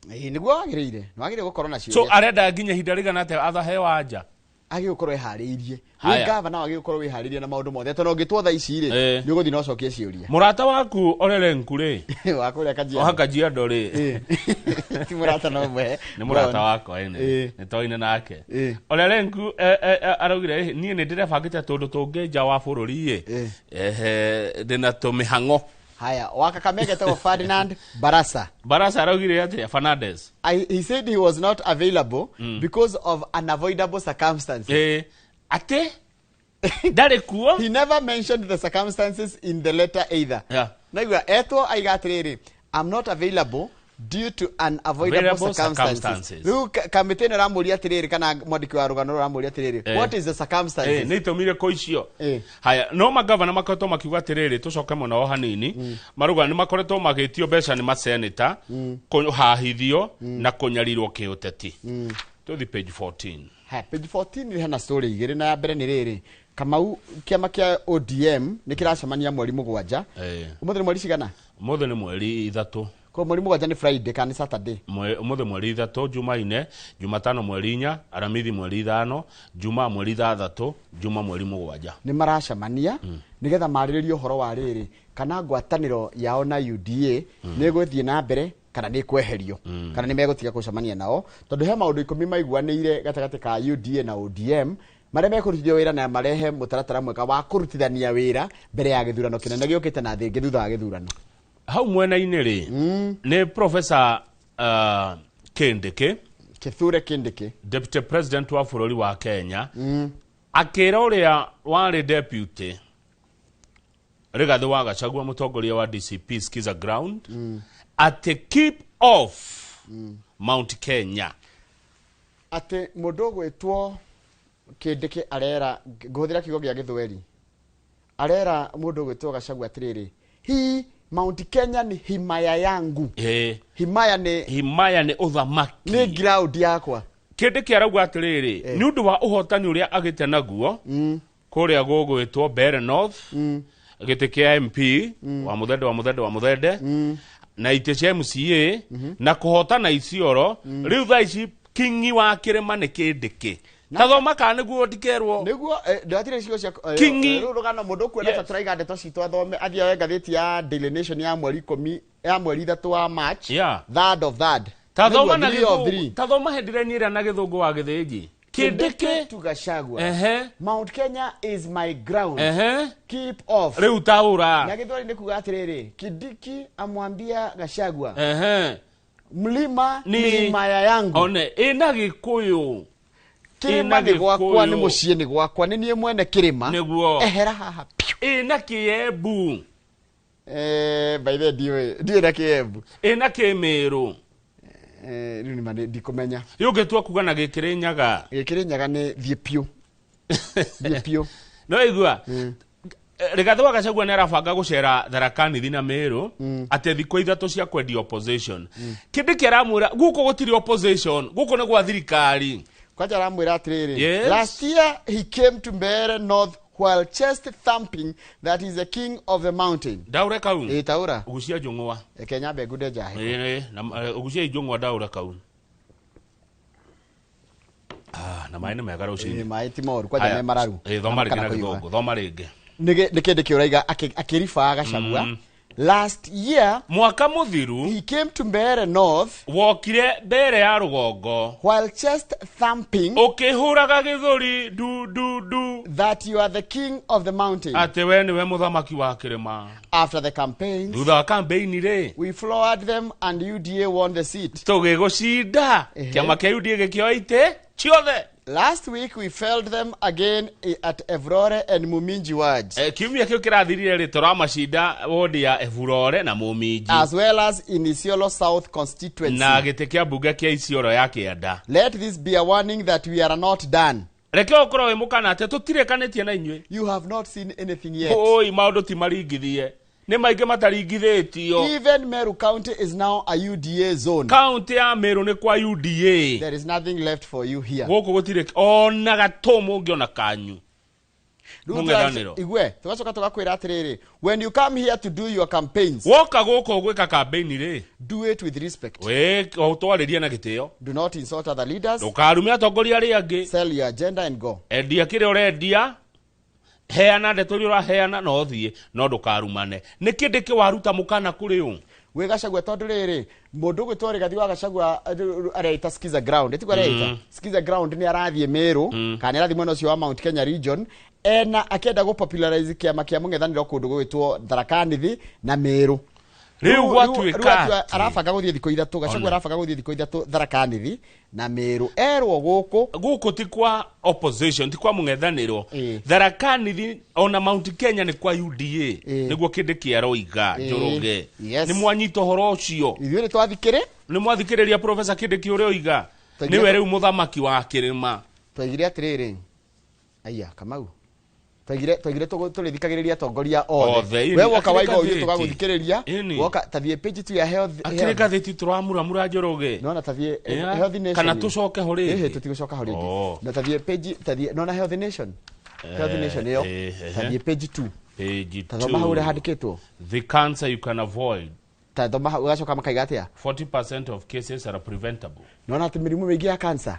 Speaker 5: Ĩĩ, nĩguo wagĩrĩire, nĩ wagĩrĩire gũkorwo na
Speaker 4: So
Speaker 5: ciũria.
Speaker 4: arenda nginya ihinda rĩigana atĩa athaheo anja?
Speaker 5: Agĩrĩire gũkorwo eharĩirie. Wĩ
Speaker 4: Haya.
Speaker 5: gavana wagĩrĩire gũkorwo wĩharĩirie na maũndũ mothe, tondũ ũngĩtwo thaa ici rĩ,
Speaker 4: Eh.
Speaker 5: nĩ ũgũthiĩ na ũcokie ciũria.
Speaker 4: Mũrata waku Ole Lenku rĩ,
Speaker 5: Wa kũrĩa Kajiado.
Speaker 4: wa Kajiado rĩ,
Speaker 5: Ĩĩ. Ti mũrata no ũmwe.
Speaker 4: nĩ mũrata wakwa ĩnĩ,
Speaker 5: Ĩĩ.
Speaker 4: nĩ twaine nake.
Speaker 5: Ĩĩ.
Speaker 4: Ole Lenku araugire, "Ĩ, niĩ nĩ ndĩrebangĩte tũndũ tũngĩ nja wa bũrũri ĩ,
Speaker 5: Ĩĩ.
Speaker 4: ehe, ndĩna tũmĩhang'o."
Speaker 5: Haya, wa Kakamega etagwo Ferdinand Barasa.
Speaker 4: Barasa araugire atĩa? Fernandez.
Speaker 5: He said he was not available because of unavoidable circumstances.
Speaker 4: Ĩĩ, atĩ ndarĩ kuo.
Speaker 5: He never mentioned the circumstances in the letter either.
Speaker 4: Yeah.
Speaker 5: Naigua etwo aiga atĩrĩrĩ, I'm not available due to unavoidable
Speaker 4: Available
Speaker 5: circumstances.
Speaker 4: circumstances.
Speaker 5: Rĩu kamĩtĩ ĩno ĩramũria atĩrĩrĩ, kana mwandĩki wa rũgano rũrũ aramũria atĩrĩrĩ,
Speaker 4: Eh.
Speaker 5: what is the circumstances?
Speaker 4: Nĩ itũmi irĩkũ icio?
Speaker 5: Eh.
Speaker 4: Haya, no magavana makoretwo makiuga atĩrĩrĩ, tũcoke mwena o hanini, marauga nĩ makoretwo magĩtio mbeca nĩ maseneta, kũhahithio na kũnyarirwo kĩũteti. Tũthi page 14.
Speaker 5: Haya, page 14 hena story igĩrĩ, na ya mbere nĩ rĩrĩ, Kamau, kĩama kĩa ODM nĩ kĩracemania mweri 7.
Speaker 4: Eh.
Speaker 5: Ũmũthĩ nĩ mweri cigana?
Speaker 4: Ũmũthĩ nĩ mweri 3.
Speaker 5: Ko mweri 7 nĩ Friday kana nĩ Saturday?
Speaker 4: Ũmũthĩ mweri 3, Jumaine, Jumatano mweri 4, Aramithi mweri 5, Jumaa mweri 6, Juma mweri 7.
Speaker 5: Nĩ maracemania nĩgetha marĩrĩrie ũhoro wa rĩrĩ, kana ngwatanĩro yao na UDA nĩ ĩgũthiĩ na mbere kana nĩ ĩkweherio, kana nĩ megũtiga gũcemania nao, tondũ he maũndũ 10 maiguanĩire gatagatĩ ka UDA na ODM marĩa mekũrutithio wĩra na marehe mũtaratara mwega wa kũrutithania wĩra mbere ya gĩthurano kĩnene gĩũkĩte na thĩ ĩngĩ thutha wa gĩthurano.
Speaker 4: Hau mwena-inĩ rĩ, nĩ Professor Kindiki,
Speaker 5: Kithure Kindiki,
Speaker 4: Deputy President wa bũrũri wa Kenya, akĩra ũrĩa warĩ deputy Rigathĩ wa Gachagua, mũtongoria wa DCP Skiza Ground, atĩ keep off Mount Kenya.
Speaker 5: Atĩ mũndũ ũgwĩtwo Kindiki arera, ngũhũthĩra kiugo gĩa gĩthweri, arera mũndũ ũgwĩtwo Gachagua atĩrĩrĩ, hii Mount Kenya ni himaya yangu. Himaya nĩ
Speaker 4: Himaya nĩ ũthamaki,
Speaker 5: nĩ ground yakwa.
Speaker 4: Kindiki arauga atĩrĩrĩ, nĩ ũndũ wa ũhotani ũrĩa agĩte naguo kũrĩa gũgwĩtwo Mbeere North, gĩtĩ kĩa MP wa Mũthende wa Mũthende wa Mũthende na itĩ cia MCA na kũhotana Isiolo, rĩu thaa ici kingi wa kĩrĩma nĩ Kindiki. Tathoma kana nĩguo ndikerwo.
Speaker 5: Nĩguo ndĩratire ciugo cia
Speaker 4: Kingi.
Speaker 5: Rĩu rũgano mũndũ ũkuona ta tũraiga ndeto citũ athome, athiĩ oe ngathĩti ya Daily Nation ya mweri 10, ya mweri 3 wa March, third of third.
Speaker 4: Tathoma
Speaker 5: Nĩguo,
Speaker 4: na
Speaker 5: three of
Speaker 4: gĩthũngũ,
Speaker 5: three.
Speaker 4: tathoma headline ĩrĩa na gĩthũngũ wa gĩthĩnji. Kindiki
Speaker 5: to Gachagua,
Speaker 4: Ehe.
Speaker 5: Mount Kenya is my ground,
Speaker 4: Ehe.
Speaker 5: keep off.
Speaker 4: Rĩu taũra.
Speaker 5: Na gĩthweri nĩ kuga atĩrĩrĩ, Kindiki amwambia Gachagua,
Speaker 4: Ehe.
Speaker 5: mlima ni
Speaker 4: Ni-
Speaker 5: himaya yangu.
Speaker 4: One ĩna gĩkũyũ.
Speaker 5: Kĩrĩma
Speaker 4: Ĩna
Speaker 5: nĩ gwakwa, nĩ
Speaker 4: Gĩkũyũ.
Speaker 5: mũciĩ nĩ gwakwa, nĩ niĩ mwene kĩrĩma.
Speaker 4: Nĩguo.
Speaker 5: Ehera haha piu.
Speaker 4: Ĩna kĩembu.
Speaker 5: By the way, ndiũĩ na kĩembu.
Speaker 4: Ĩna kĩmĩrũ.
Speaker 5: Rĩu nĩma ndikũmenya.
Speaker 4: Yũngĩtua kuga na gĩkĩrĩ nyaga.
Speaker 5: Gĩkĩrĩ nyaga nĩ thiĩ piũ, thiĩ piũ.
Speaker 4: No igua Rigathĩ wa Gachagua nĩ arabanga gũcera Tharaka Nithi na Meru, atĩ thikũ 3 cia kwendia opposition. Kindiki aramwĩra gũkũ gũtirĩ opposition, gũkũ nĩ gwa thirikari.
Speaker 5: Kwanja aramwĩra atĩrĩrĩ,
Speaker 4: Yes.
Speaker 5: last year he came to Mbeere North while chest thumping that is the king of the mountain.
Speaker 4: Ndaũre kau.
Speaker 5: Ĩ taũra.
Speaker 4: Ũgucia njũng'wa.
Speaker 5: Reke nyambe ngunde njahe.
Speaker 4: Ĩĩ, na ũgucia njũng'wa ndaũra kau. Ah, na maĩ nĩ mega
Speaker 5: Ĩ,
Speaker 4: rũcinĩ.
Speaker 5: maĩ ti moru, kwanja me mararu.
Speaker 4: Ĩ, thoma rĩngĩ
Speaker 5: Kana
Speaker 4: na
Speaker 5: kũhiũha.
Speaker 4: gĩthũngũ, thoma rĩngĩ.
Speaker 5: Nĩ Kindiki ũraiga akĩribaa Gachagua, last year
Speaker 4: Mwaka mũthiru
Speaker 5: he came to Mbeere North
Speaker 4: wokire mbere ya rũgongo
Speaker 5: while chest thumping
Speaker 4: ũkĩhũraga gĩthũri ndu ndu ndu
Speaker 5: that you are the king of the mountain.
Speaker 4: Atĩ we nĩwe mũthamaki wa kĩrĩma.
Speaker 5: After the campaigns,
Speaker 4: Thutha wa kambeini rĩ,
Speaker 5: we floored them and UDA won the seat.
Speaker 4: Tũgĩgũcinda.
Speaker 5: Ehe.
Speaker 4: Kĩama kĩa UDA gĩkĩoya itĩ ciothe.
Speaker 5: Last week we failed them again at Evrore and Muminji wards,
Speaker 4: Kiumia kĩu kĩrathirire rĩ, tũramacinda wodi ya Evurore na Mũminji,
Speaker 5: as well as in Isiolo South constituency.
Speaker 4: Na gĩtĩ kĩa mbunge kĩa Isiolo ya kĩanda.
Speaker 5: Let this be a warning that we are not done.
Speaker 4: Reke ũkorwo wĩ mũkana atĩ tũtirekanĩtie na inyuĩ.
Speaker 5: You have not seen anything yet.
Speaker 4: Oi, maũndũ ti maringithie, nĩ maingĩ mataringithĩtio.
Speaker 5: Even Meru County is now a UDA zone.
Speaker 4: Kaunti ya Meru nĩ kwa UDA.
Speaker 5: There is nothing left for you here.
Speaker 4: Gũkũ gũtirĩ ona gatũ mũngĩona kanyu.
Speaker 5: Rĩu
Speaker 4: Mũng'ethanĩro.
Speaker 5: Igwe, tũgacoka tũgakwĩra atĩrĩrĩ, when you come here to do your campaigns,
Speaker 4: Woka gũkũ gwĩka campaign rĩ,
Speaker 5: do it with respect.
Speaker 4: wĩ ũtwarĩrie na gĩtĩo.
Speaker 5: Do not insult other leaders.
Speaker 4: Ndũkarume atongoria arĩa angĩ.
Speaker 5: Sell your agenda and go.
Speaker 4: Endia kĩrĩa ũrendia, heana ndeto iria ũraheana na ũthiĩ, no ndũkarumane. Nĩ kĩndĩ kĩ waruta mũkana kũrĩ ũ?
Speaker 5: Wĩ Gachagua tondũ rĩrĩ, mũndũ ũgwĩtwo Rigathi wa Gachagua areita Skiza Ground, ĩtiguo areita Skiza Ground, nĩ arathiĩ Meru kana nĩ arathiĩ mwena ũcio wa Mount Kenya region, ena akĩenda gũ popularize kĩama kĩa mũng'ethanĩro kũndũ gũgwĩtwo Tharaka Nithi na Meru.
Speaker 4: Rĩu gwatuĩka atĩ-
Speaker 5: arabanga gũthiĩ thikũ ithatũ, Gachagua
Speaker 4: Ona.
Speaker 5: arabanga gũthiĩ thikũ ithatũ Tharaka Nithi na Meru, erwo gũkũ
Speaker 4: Gũkũ ti kwa opposition, ti kwa mũng'ethanĩro.
Speaker 5: Ĩĩ.
Speaker 4: Tharaka Nithi ona Mount Kenya nĩ kwa UDA.
Speaker 5: Ĩĩ.
Speaker 4: Nĩguo kĩndĩ kĩaroiga.
Speaker 5: Ĩĩ.
Speaker 4: Njoroge,
Speaker 5: Yes.
Speaker 4: nĩ mwanyita ũhoro ũcio?
Speaker 5: Ithuĩ nĩ twathikĩrĩ.
Speaker 4: Nĩ mwathikĩrĩria Professor Kĩndĩki ũrĩa oiga?
Speaker 5: Twaigire-
Speaker 4: Nĩwe rĩu mũthamaki wa kĩrĩma.
Speaker 5: Twaigire atĩrĩrĩ, aya Kamau, twaigire tũrĩthikagĩrĩria atongoria othe.
Speaker 4: Othe, ĩni,
Speaker 5: We woka
Speaker 4: akĩrĩ
Speaker 5: waiga ithuĩ
Speaker 4: ngathĩti.
Speaker 5: tũgagũthikĩrĩria.
Speaker 4: Ĩni.
Speaker 5: Woka tathiĩ page tu ya health.
Speaker 4: Akĩrĩ ngathĩti tũramuramura, Njoroge.
Speaker 5: Nona tathiĩ
Speaker 4: Yeah.
Speaker 5: Health Nation.
Speaker 4: Kana tũcoke ho rĩngĩ?
Speaker 5: Ĩhĩ, tũtigũcoka ho rĩngĩ.
Speaker 4: Oh.
Speaker 5: Na tathiĩ page, tathiĩ nona Health Nation, Health Nation ĩyo. Tathiĩ page 2.
Speaker 4: Page
Speaker 5: Tathoma hau ũrĩa
Speaker 4: 2.
Speaker 5: handĩkĩtwo.
Speaker 4: The cancer you can avoid.
Speaker 5: Tathoma hau ũgacoka makaiga atĩa.
Speaker 4: 40% of cases are preventable.
Speaker 5: Nona atĩ mĩrimũ mĩingĩ ya cancer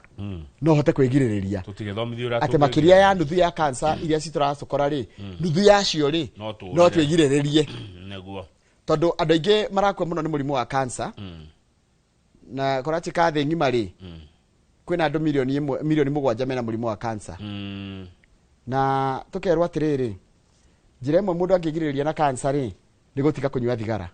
Speaker 5: no hote kwĩgirĩrĩria.
Speaker 4: Tũtigĩthomithio ũrĩa
Speaker 5: Atĩ
Speaker 4: tũngĩgirĩrĩria.
Speaker 5: makĩria ya nuthu ya cancer iria citũracokora rĩ, nuthu yacio rĩ,
Speaker 4: No tũũrĩre.
Speaker 5: no twĩgirĩrĩrie.
Speaker 4: Nĩguo.
Speaker 5: Tondũ andũ aingĩ marakua mũno nĩ mũrimũ wa cancer, na kũratuĩka thĩ ng'ima rĩ, kwĩna andũ 1,000,000, 7 million mena mũrimũ wa cancer. Na tũkerwo atĩrĩrĩ, njĩra ĩmwe mũndũ angĩgirĩrĩria na cancer rĩ, nĩ gũtiga kũnyua thigara,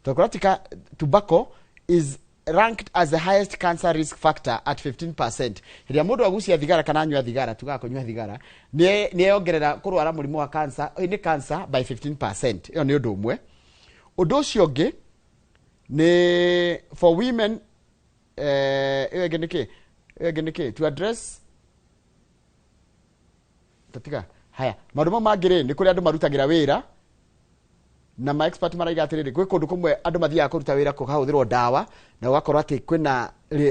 Speaker 5: tondũ kũratuĩka tobacco is ranked as the highest cancer risk factor at 15%. Hĩndĩ ĩrĩa mũndũ agucia thigara kana anyua thigara, tugaga kũnyua thigara, nĩ nĩongerera kũrwara mũrimũ wa cancer, nĩ cancer by 15%. Ĩyo nĩ ũndũ ũmwe. Ũndũ ũcio ũngĩ nĩ for women, ĩyo ĩngĩ nĩ kĩ, ĩyo ĩngĩ nĩ kĩ to address tatiga haya maũndũ mau mangĩ rĩ, nĩ kũrĩa andũ marutagĩra wĩra, na ma expert maraiga atĩrĩrĩ, gwĩ kũndũ kũmwe andũ mathiaga kũruta wĩra kũhũthĩrwo ndawa na ũgakorwo atĩ kwĩna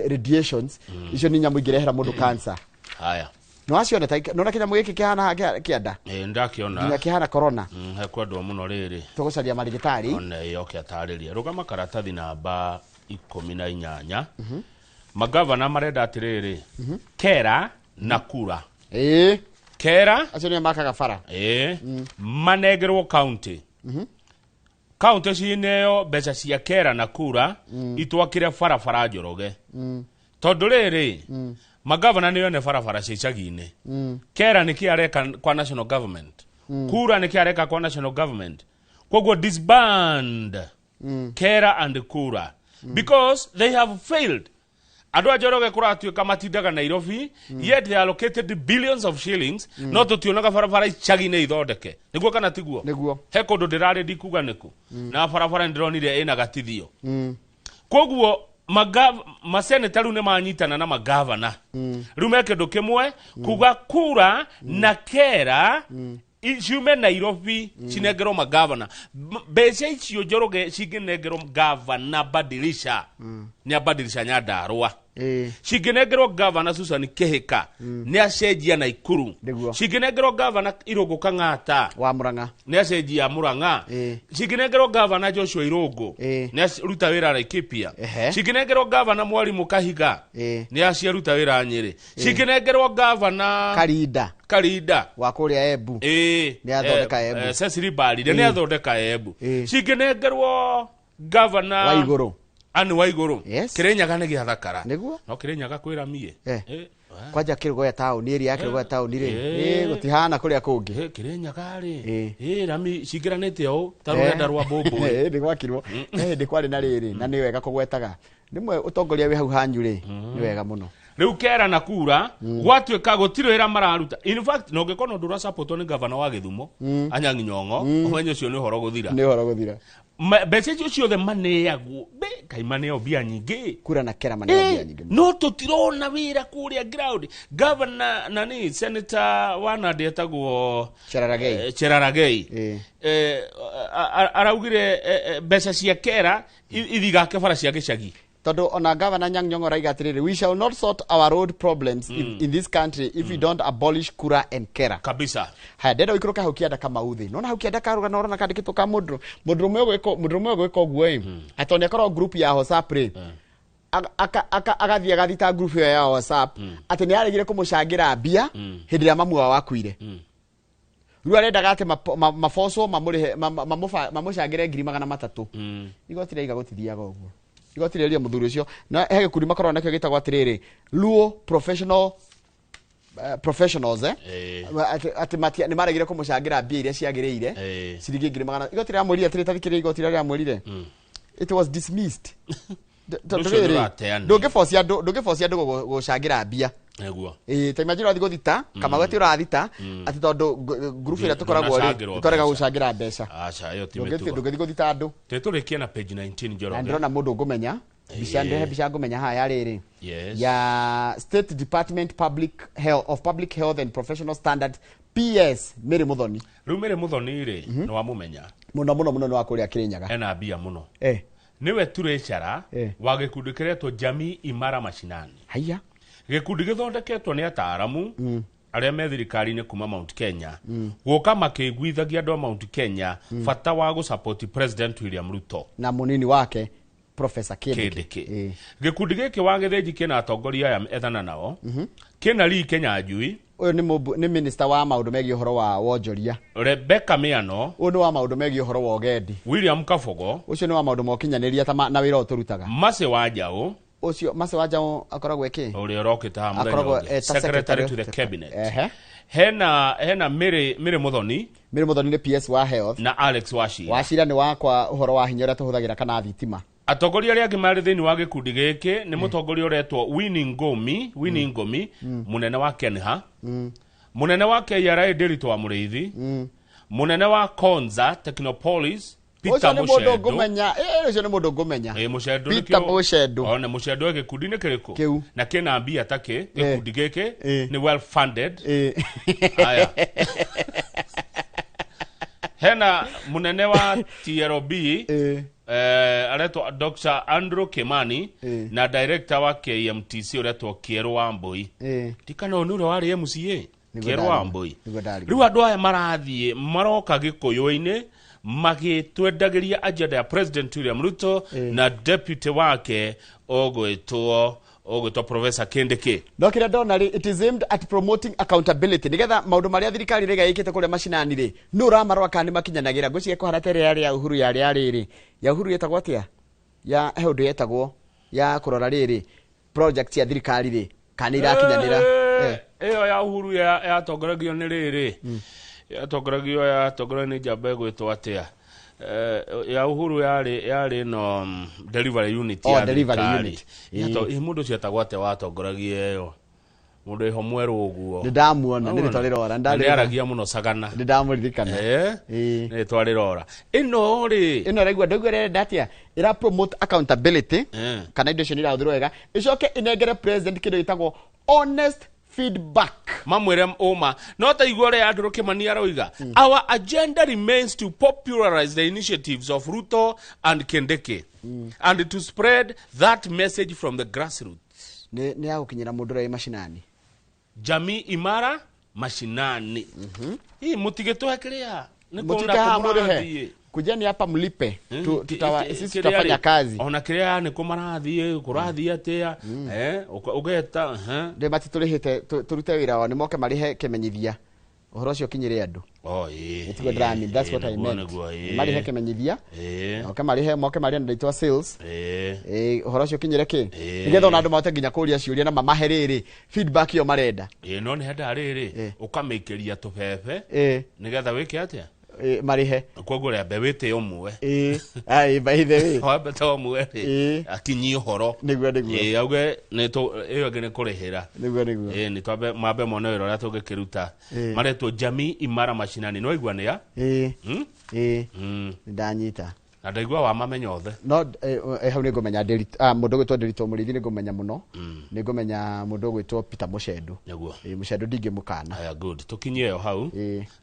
Speaker 5: radiations. Icio nĩ nyamũ ingĩrehera mũndũ cancer.
Speaker 4: Haya.
Speaker 5: No waciona nona kĩnyamũ gĩkĩ kĩhana haha kĩanda
Speaker 4: Ĩ, ndakĩona.
Speaker 5: nginya kĩhana corona.
Speaker 4: Hekwendwo mũno rĩrĩ.
Speaker 5: Tũgũcaria marigĩtarĩ.
Speaker 4: One yoke atarĩrie. Rũgama karatathi namba 18. Magavana marenda atĩrĩrĩ, kera na kura.
Speaker 5: Ĩĩ.
Speaker 4: Kera.
Speaker 5: Acio nĩo makaga bara.
Speaker 4: Ĩĩ, manengerwo county, county cineo mbeca cia kera na kura, itwakĩre barabara, Njoroge, tondũ rĩrĩ, magavana nĩo ene barabara cia icagi-inĩ. Kera nĩ kĩ areka kwa national government? Kura nĩ kĩ areka kwa national government? Koguo disband kera and kura because they have failed. Andũ a Njoroge kũratuĩka matindaga Nairobi, yet they allocated billions of shillings, no tũtionaga barabara icagi-inĩ ithondeke. Nĩguo kana tiguo?
Speaker 5: Nĩguo.
Speaker 4: He kũndũ ndĩrarĩ, ndikuga nĩkũ, na barabara nĩndĩronire ĩna gatithio. Koguo maseneta rĩu nĩ manyitana na magavana, rĩu me kĩndũ kĩmwe kuga kura na kera ciume Nairobi cinengerwo magavana. Mbeca icio, Njoroge, cingĩnengerwo gavana Badilisha, nĩ abadilisha Nyandarua. Cingĩnengerwo gavana Susan Kĩhĩka, nĩ acenjia Naikuru.
Speaker 5: Nĩguo.
Speaker 4: Cingĩnengerwo gavana Irũngũ Kang'ata,
Speaker 5: wa Murang'a,
Speaker 4: nĩ acenjia Murang'a. Cingĩnengerwo gavana Joshua Irũngũ, nĩ aruta wĩra Laikipia. Cingĩnengerwo gavana Mwarimũ Kahiga, nĩ aciaruta wĩra Nyĩrĩ. Cingĩnengerwo gavana
Speaker 5: Karinda.
Speaker 4: Karinda.
Speaker 5: Wa kũrĩa Embu.
Speaker 4: Ĩĩ.
Speaker 5: Nĩ athondeka Embu.
Speaker 4: Cecily Mbarire nĩ athondeka Embu.
Speaker 5: Ĩĩ.
Speaker 4: Cingĩnengerwo gavana
Speaker 5: wa igũrũ.
Speaker 4: Ani wa igũrũ.
Speaker 5: Yes.
Speaker 4: Kĩrĩnyaga nĩ gĩathakara.
Speaker 5: Nĩguo.
Speaker 4: No Kĩrĩnyaga kwĩra mie.
Speaker 5: Kwanja Kĩrũgoya taũni, ĩrĩa ya Kĩrũgoya taũni rĩ, gũtihana kũrĩa kũngĩ.
Speaker 4: Kĩrĩnyaga rĩ, rami cingĩranĩte ũũ ta rũrenda rwa mbũmbũĩ.
Speaker 5: Nĩ gwakirwo he hĩndĩ kwarĩ na rĩrĩ, na nĩ wega kũgwetaga rĩmwe ũtongoria wĩ hau hanyu rĩ, nĩ wega mũno.
Speaker 4: Rĩu kera na kura gwatuĩka gũtirĩ wĩra mararuta. In fact, na ũngĩkorwo ndũrasapotwo nĩ gavana wa Gĩthumo Anyang'i Nyong'o, ũmenye ũcio nĩ ũhoro gũthira.
Speaker 5: Nĩ ũhoro gũthira.
Speaker 4: Mbeca icio ciothe maneagwo kai maneo mbia nyingĩ.
Speaker 5: Kura na kera maneo mbia nyingĩ.
Speaker 4: No tũtirona wĩra kũrĩa ground. Governor nani, senator wa Nandi etagwo
Speaker 5: Cherargei.
Speaker 4: Cherargei. Araugire mbeca cia kera ithigake bara cia gĩcagi.
Speaker 5: Tondu ona Governor Anyang' Nyong'o araiga atiriri, we shall not sort our road problems in this country if we don't abolish kura and kera.
Speaker 4: Kabisa.
Speaker 5: Haya, ndenda ũikũrũke hau kĩanda Kamauthi. Nona hau kĩanda karũgano ũrona kandĩkĩtwo ka mũndũ mũndũrũme ũgwĩka ũguo ĩ, atĩ ona ĩkorwo group ya WhatsApp rĩ, agathiĩ agathita group ĩyo ya WhatsApp atĩ nĩ aregire kũmũcangĩra mbia hĩndĩ ĩrĩa mamu wao akuire. Rĩu arendaga atĩ mabocwo mamũrĩhe mamũcangĩre 300,000. Igoti rĩaiga gũtithiaga ũguo. Igoti rĩaria mũthuri ũcio na he gĩkundi makoragwo nakĩo gĩtagwo atĩrĩrĩ Luo professional professionals atĩ nĩ maregire kũmũcangĩra mbia iria ciagĩrĩire ciringi 100,000. Igoti rĩamwĩrire atĩrĩ, tathikĩrĩria igoti rĩrĩa rĩamwĩrire, it was dismissed. Ndũngĩbocia andũ, ndũngĩbocia andũ gũcangĩra mbia.
Speaker 4: Nĩguo.
Speaker 5: Ta imagine ũrathiĩ gũthita, Kamau atĩ ũrathita, atĩ tondũ group ĩrĩa tũkoragwo rĩ, tũkarega gũcangĩra mbeca.
Speaker 4: Aca, ĩyo ti mĩtugo.
Speaker 5: Ndũngĩthiĩ gũthita andũ.
Speaker 4: Tũrĩkie na page 19 Njoroge.
Speaker 5: Na ndĩrona mũndũ ngũmenya, mbica ndehe mbica ngũmenya haha ya rĩrĩ.
Speaker 4: Yes.
Speaker 5: Ya State Department Public Health of Public Health and Professional Standards PS Mary Muthoni.
Speaker 4: Rĩu Mary Muthoni rĩ, nĩ wamũmenya.
Speaker 5: Mũno mũno mũno nĩ wa kũrĩa Kĩrĩnyaga.
Speaker 4: Ena mbia mũno. Nĩwe treasurer wa gĩkundi kĩretwo Jamii Imara Mashinani.
Speaker 5: Haiya.
Speaker 4: Gĩkundi gĩthondeketwo nĩ ataaramu arĩa me thirikari-inĩ kuma Mount Kenya gũka makĩiguithagia andũ a Mount Kenya bata wa gũsupport President William Ruto
Speaker 5: na mũnini wake Professor Kindiki.
Speaker 4: Gĩkundi gĩkĩ wa Gĩthĩnji kĩna atongoria aya ethana nao, kĩna Lee Kinyanjui,
Speaker 5: Ũyũ nĩ minister wa maũndũ megiĩ ũhoro wa wonjoria.
Speaker 4: Rebecca Miano,
Speaker 5: Ũyũ nĩ wa maũndũ megiĩ ũhoro wa ũgendi.
Speaker 4: William Kabogo,
Speaker 5: Ũcio nĩ wa maũndũ ma ũkinyanĩria ta na wĩra ũyũ tũrutaga.
Speaker 4: Mercy Wanjaũ,
Speaker 5: Ũcio Mercy Wanjaũ akoragwo ĩkĩ?
Speaker 4: Ũrĩa ũrokĩte haha mũthenya
Speaker 5: Akoragwo
Speaker 4: ũngĩ.
Speaker 5: ta
Speaker 4: Secretary to the cabinet. Hena Mary Muthoni.
Speaker 5: Mary Muthoni nĩ PS wa health.
Speaker 4: Na Alex Wachira.
Speaker 5: Wachira nĩ wakwa ũhoro wa hinya ũrĩa tũhũthagĩra kana thitima.
Speaker 4: Atongoria arĩa angĩ marĩ thĩinĩ wa gĩkundi gĩkĩ nĩ mũtongoria ũretwo Winnie Ngomi, Winnie Ngomi, mũnene wa Kenha, mũnene wa KRA Ndiritu wa Mũrĩithi, mũnene wa Konza Technopolis Peter
Speaker 5: Ũcio nĩ mũndũ
Speaker 4: Mũchendu.
Speaker 5: ngũmenya. Ũcio nĩ mũndũ ngũmenya.
Speaker 4: Mũchendu
Speaker 5: Peter
Speaker 4: nĩkĩo-
Speaker 5: Mũchendu.
Speaker 4: One Mũchendu e gĩkundi-inĩ kĩrĩkũ?
Speaker 5: Kĩu.
Speaker 4: Na kĩna mbia ta kĩ, gĩkundi gĩkĩ nĩ well funded. Aya. Hena mũnene wa TLB, aretwo Dr. Andrew Kimani, na director wa KMTC ũretwo Kieru Wambui. Tikana ũyũ nĩ ũrĩa warĩ MCA, Kieru Wambui.
Speaker 5: Nĩguo ndarĩ.
Speaker 4: Rĩu andũ aya marathiĩ maroka Gĩkũyũ-inĩ magĩtwendagĩria agenda ya President William Ruto na deputy wake ũgwĩtwo Professor Kindiki.
Speaker 5: No kĩrĩa ndona rĩ, it is aimed at promoting accountability nĩgetha maũndũ marĩa thirikari ĩrĩga ĩkĩte kũrĩa macinani rĩ, nũ ũramarora kana nĩ makinyanagĩra. Ngwĩciria kũhana ta ĩrĩa yarĩ ya Uhuru yarĩ ya rĩrĩ, ya Uhuru yetagwo atĩa? Ya he ũndũ yetagwo ya kũrora rĩrĩ project ya thirikari rĩ kana nĩ irakinyanĩra.
Speaker 4: Ĩyo ya Uhuru yatongoragio nĩ rĩrĩ, yatongoragio nĩ njamba ĩgwĩtwo atĩa? Ya Uhuru yarĩ no delivery unit ya
Speaker 5: delivery
Speaker 4: thirikari.
Speaker 5: unit.
Speaker 4: Mũndũ ũcio etagwo atĩa watongoragia ĩyo? Mũndũ ĩho mwerũ ũguo.
Speaker 5: Nĩ ndamuona, nĩ rĩtwa rĩrora,
Speaker 4: Na nĩaragia mũno Sagana.
Speaker 5: Nĩ ndamũririkana.
Speaker 4: Nĩ rĩtwa rĩrora. Ĩno rĩ.
Speaker 5: Ĩno ĩraigua, ndaigua ĩrenda atĩa? Ĩra promote accountability, kana indo icio nĩ irahũthĩrwo wega. Ĩcoke ĩnengere president kĩndũ gĩtagwo honest feedback.
Speaker 4: Mamwĩre ũma. No ta igua ũrĩa Andrew Kimani aroiga. Our agenda remains to popularize the initiatives of Ruto and Kindiki and to spread that message from the grassroots.
Speaker 5: Nĩ ya gũkinyĩra mũndũ ũrĩa wĩ macinani.
Speaker 4: Jamii Imara Mashinani. Hii mũtigĩtũhe kĩrĩa? Nĩ
Speaker 5: Mũtuke
Speaker 4: kũna
Speaker 5: haha mũrĩhe.
Speaker 4: kũmũrathiĩ.
Speaker 5: Kujeni hapa mlipe. Sisi
Speaker 4: Kĩrĩa
Speaker 5: tutafanya
Speaker 4: rĩ,
Speaker 5: kazi.
Speaker 4: Ona kĩrĩa nĩ kũmarathiĩ, kũrathiĩ atĩa? Ũgeta,
Speaker 5: Ndĩ matitũrĩhĩte, tũrute wĩra wao, nĩ moke marĩhe kĩmenyithia. Ũhoro ũcio ũkinyĩre andũ.
Speaker 4: Oh, ĩĩ,
Speaker 5: Nĩtiguo ndĩramĩ, that's what I
Speaker 4: nĩguo,
Speaker 5: meant.
Speaker 4: nĩguo, ĩĩ.
Speaker 5: Marĩhe kĩmenyithia. Moke marĩhe na ndĩtwa sales. Ũhoro ũcio ũkinyĩre kĩ? Nĩgetha ona andũ mahote nginya kũria ciũria na mamahe rĩrĩ feedback ĩyo marenda.
Speaker 4: No nĩ henda rĩrĩ, ũkamĩikĩria tũbebe. Nĩgetha wĩke atĩa?
Speaker 5: Marĩhe.
Speaker 4: Koguo rĩambe wĩte ũmwe.
Speaker 5: Ai, by the way.
Speaker 4: Wambe ta ũmwe rĩ, akinyie ũhoro.
Speaker 5: Nĩguo nĩguo.
Speaker 4: Auge nĩ ĩyo ĩngĩ nĩ kũrĩhĩra.
Speaker 5: Nĩguo nĩguo.
Speaker 4: Nĩ twambe mambe mone wĩra ũrĩa tũngĩkĩruta. Maretwo Jamii Imara Mashinani. Nĩ waigua nĩ a?
Speaker 5: Ndanyita.
Speaker 4: Na ndaigua wa mamenya othe.
Speaker 5: No hau nĩ ngũmenya mũndũ ũgwĩtwo Ndiritu Mũrĩithi nĩ ngũmenya mũno. Nĩ ngũmenya mũndũ ũgwĩtwo Peter Mũchendu.
Speaker 4: Nĩguo.
Speaker 5: Mũchendu ndingĩmũkana.
Speaker 4: Aya, good. Tũkinyie ĩyo hau.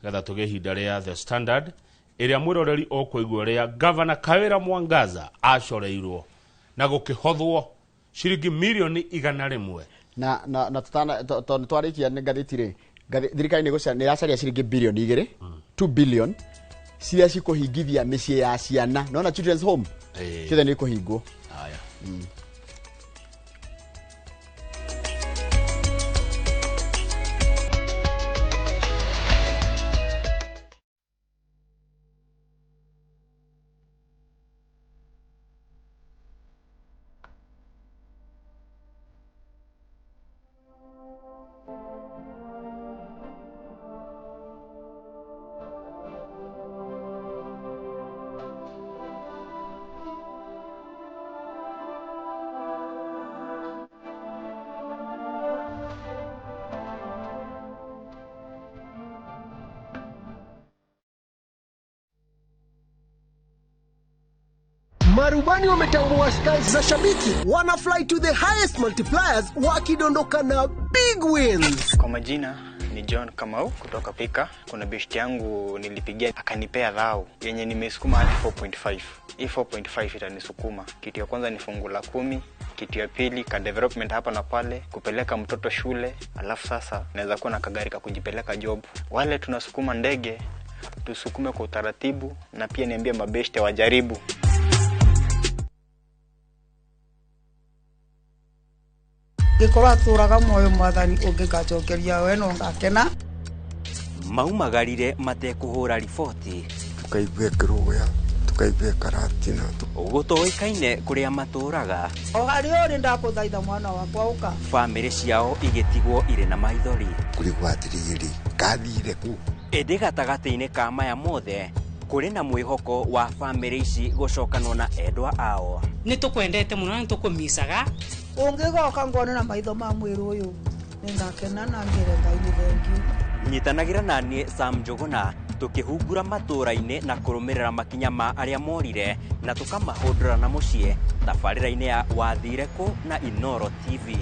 Speaker 4: Getha tũgĩe ihinda rĩa The Standard ĩrĩa mwĩroreri ũkũigua ũrĩa Gavana Kawĩra Mwangaza acoreirwo na gũkĩhothwo ciringi mirioni 100.
Speaker 5: Na na na tutana tondũ twarĩkia nĩ ngathĩti rĩ, thirikari nĩ ĩracaria ciringi birioni 2, 2 billion ciria cikũhingithia mĩciĩ ya ciana. Nona children's home ciothe nĩ ikũhingwo.
Speaker 4: Haya.
Speaker 6: Marubani wametambua styles za shabiki, wana fly to the highest multipliers wakidondoka na big wins.
Speaker 7: Kwa majina ni John Kamau kutoka Pika. Kuna best yangu nilipigia akanipea dhao yenye nimesukuma hadi 4.5. Hii 4.5 itanisukuma. Kitu ya kwanza ni fungu la 10, kitu ya pili ka development hapa na pale, kupeleka mtoto shule, alafu sasa naweza kuwa na kagari ka kujipeleka job. Wale tunasukuma ndege tusukume kwa utaratibu, na pia niambie mabeshte wajaribu.
Speaker 8: Gikorwa atũraga muoyo mwathani ũngĩgacokeria we no ngakena.
Speaker 9: Maumagarire matekũhũra riboti,
Speaker 10: tukaigua kĩrũgũya, tukaigua karatina,
Speaker 9: gũtoĩkaine kũrĩa matũraga.
Speaker 8: O harĩa ũrĩ ndakũthaitha mwana wakwa ũka.
Speaker 9: Bamĩrĩ ciao igĩtigwo irĩ na maithori.
Speaker 10: Kũrigwo atĩrĩrĩ, kathire kũ?
Speaker 9: Ĩndĩ gatagatĩ-inĩ ka maya mothe kũrĩ na mwĩhoko wa bamĩrĩ ici gũcokanwo na endwa ao.
Speaker 11: Nĩ tũkwendete mũno na nĩ tũkũmicaga.
Speaker 8: Ũngĩgoka ngone na maitho ma mwĩrĩ ũyũ nĩngakena na ngĩre Ngai nĩ thengiũ.
Speaker 9: Nyitanagĩra na niĩ Sam Njũgũna tũkĩhungura matũũra-inĩ na kũrũmĩrĩra makinya ma arĩa morire na tũkamahũndũra na mũciĩ tabarĩra-inĩ ya Wathire Kũ na Inoro TV.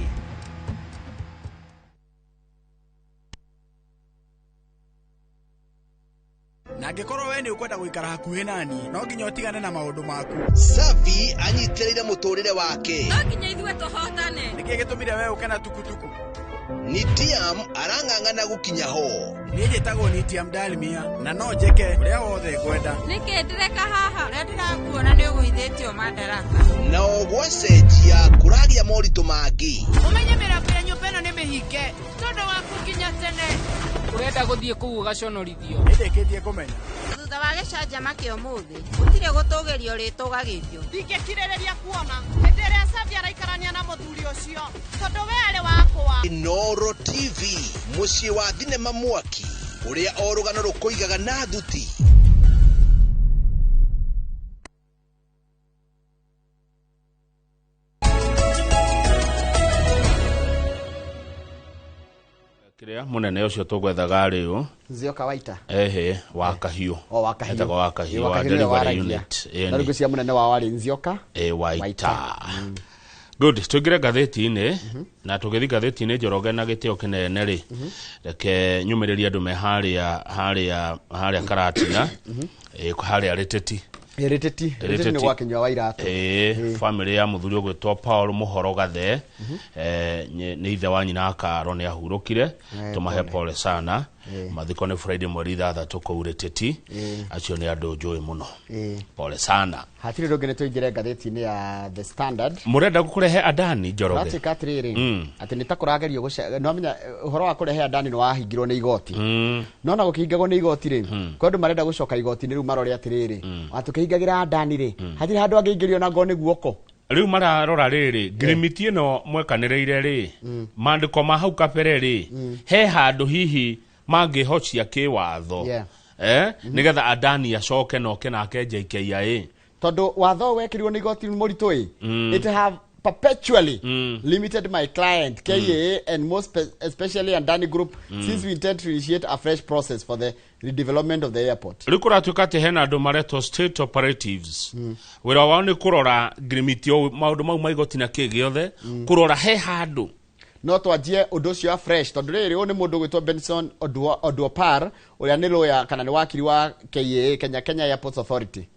Speaker 12: Na angĩkorwo we nĩ ũkwenda gũikara hakuhĩ nani, no nginya ũtigane na maũndũ maku.
Speaker 3: Safi anyitĩrĩire mũtũrĩre wake.
Speaker 13: No nginya ithuĩ tũhotane.
Speaker 12: Nĩkĩĩ gĩtũmire we ũke na tukutuku?
Speaker 3: Nitiam arang'ang'ana gũkinya ho.
Speaker 12: Niĩ njĩtagwo Nitiam Dalmia na no njĩke ũrĩa wothe ngwenda.
Speaker 13: Nĩkĩ ndĩreka haha? Ũrĩa ndĩrakuona nĩ ũgũithĩtio madaraka.
Speaker 3: Na ogwacenjia kũragĩa moritũ mangĩ.
Speaker 13: Ũmenye mĩrango ya nyũmba ĩno nĩ mĩhinge tondũ waku nginya tene.
Speaker 11: Ũrenda gũthiĩ kũu ũgaconorithio.
Speaker 12: Nĩndĩkĩtie kũmenya.
Speaker 13: Thutha wa gĩcanjama kĩa ũmũthĩ gũtirĩ gũtũgĩrio rĩtũgagĩrio.
Speaker 14: Ndingĩkirĩrĩria kuona hĩndĩ ĩrĩa Safi araikarania na mũthuri ũcio tondũ we arĩ wakwa.
Speaker 3: Inoro TV, mũciĩ wa thinema mwaki ũrĩa o rũgano rũkũigaga na thuti.
Speaker 4: Kiria munene ucio tugwethaga riu
Speaker 5: Nzioka Waita.
Speaker 4: Ehe, wa Kahiũ.
Speaker 5: O wa Kahiũ.
Speaker 4: Etagwo wa Kahiũ wa delivery unit.
Speaker 5: Na rĩu cia munene wa warĩ Nzioka
Speaker 4: Waita. Good, tũingĩre ngathĩti-inĩ na tũgĩthiĩ ngathĩti-inĩ Njoroge na gĩtĩo kĩnene rĩ, reke nyumĩrĩrie andũ me harĩa Karatina, harĩa Rĩtĩti.
Speaker 5: Rĩtĩti, Rĩtĩti nĩ gwa Kĩnyua wa Iratũ.
Speaker 4: Family ya mũthuri ũgwĩtwo Paul Mũhoro Gathe, nĩ ithe wa nyina Karo nĩ ahurũkire, tũmahe pole sana. Mathiko nĩ Friday mweri 6 kũu Rĩtĩti. Acio nĩ andũ njũĩ mũno. Pole sana.
Speaker 5: Hatirĩ rũngĩ nĩ tũingĩre ngathĩti-inĩ ya The Standard.
Speaker 4: Mũrenda kũrehe Adani Njoroge?
Speaker 5: Ũratuĩka atĩrĩrĩ, atĩ nĩ ta kũragerio nĩ wamenya ũhoro wa kũrehe Adani nĩ wahingirwo nĩ igoti. No na gũkĩhingagwo nĩ igoti rĩ, kwĩ andũ marenda gũcoka igoti-inĩ rĩu marore atĩrĩrĩ, atũkĩhingagĩra Adani rĩ, hatirĩ handũ angĩingĩrio na ngoo nĩ guoko.
Speaker 4: Rĩu mararora rĩrĩ, ngirimiti ĩno mwekanĩrĩire rĩ, maandĩko ma hau kabere rĩ, he handũ hihi mangĩhocia kĩwatho. Nĩgetha Adani acoke noke nake JKIA.
Speaker 5: Tondũ watho wekĩrirwo nĩ igoti mũritũ ĩ, it have perpetually limited my client KAA and most especially Adani Group since we intend to initiate a fresh process for the redevelopment of the airport.
Speaker 4: Rĩu kũratuĩka atĩ hena andũ maretwo state operatives. Wĩra wao nĩ kũrora ngirimiti maũndũ mau ma igoti na kĩ gĩothe, kũrora he handũ.
Speaker 5: No twanjie ũndũ ũcio wa fresh tondũ rĩrĩ ũyũ nĩ mũndũ ũgwĩtwo Benson Oduopar ũrĩa nĩ lawyer kana nĩ wakiri wa KAA, Kenya Airports Authority.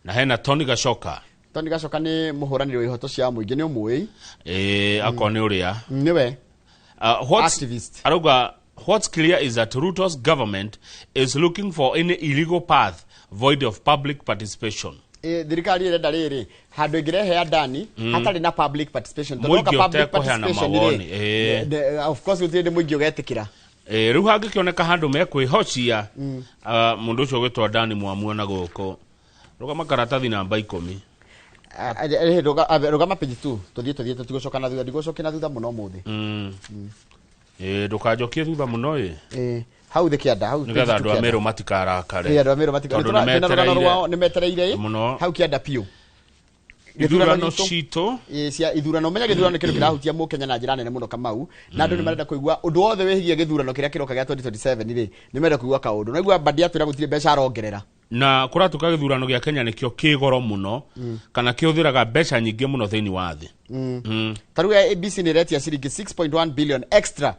Speaker 4: Na hena Tony Gachoka.
Speaker 5: Tony Gachoka nĩ mũhũranĩri wa ihoto cia mũingĩ, nĩ ũmũĩ?
Speaker 4: Akorwo nĩ ũrĩa.
Speaker 5: Nĩwe. Activist.
Speaker 4: Arauga, what's clear is that Ruto's government is looking for any illegal path void of public participation.
Speaker 5: Thirikari ĩrenda rĩrĩ handũ ĩngĩrehe Adani hatarĩ na public participation. Tondũ woka public participation rĩ, of course gũtirĩ mũingĩ ũgetĩkĩra.
Speaker 4: Rĩu hangĩkĩoneka handũ mekwĩhocia mũndũ ũcio ũgwĩtwo Adani mwamuona gũkũ. Rũgama karatathi namba 10.
Speaker 5: Rũgama page 2. Tũthiĩ tũtigũcoka na thutha, ndigũcokia na thutha mũno ũmũthĩ.
Speaker 4: Ndũkanjokie thutha mũno ĩ.
Speaker 5: Hau thĩ kĩanda, hau
Speaker 4: nĩgetha andũ a Meru matikarakare.
Speaker 5: Andũ a Meru matikarakare. Nĩ metereire hau kĩanda piũ.
Speaker 4: Ithurano citũ
Speaker 5: cia ithurano, menya gĩthurano kĩndũ kĩrahutia mũkenya na njĩra nene mũno Kamau, na andũ nĩ marenda kũigua ũndũ wothe wĩgiĩ gĩthurano kĩrĩa kĩroka gĩa 2027 rĩ, nĩ marenda kũigua kaũndũ. Naigua Mbadi atwĩra gũtirĩ mbeca arongerera.
Speaker 4: Na kũratuĩka gĩthurano gĩa Kenya nĩkĩo kĩ goro mũno kana kĩhũthĩraga mbeca nyingĩ mũno thĩinĩ wa thĩ.
Speaker 5: Ta rĩu ABC nĩ ĩretia ciringi 6.1 billion extra.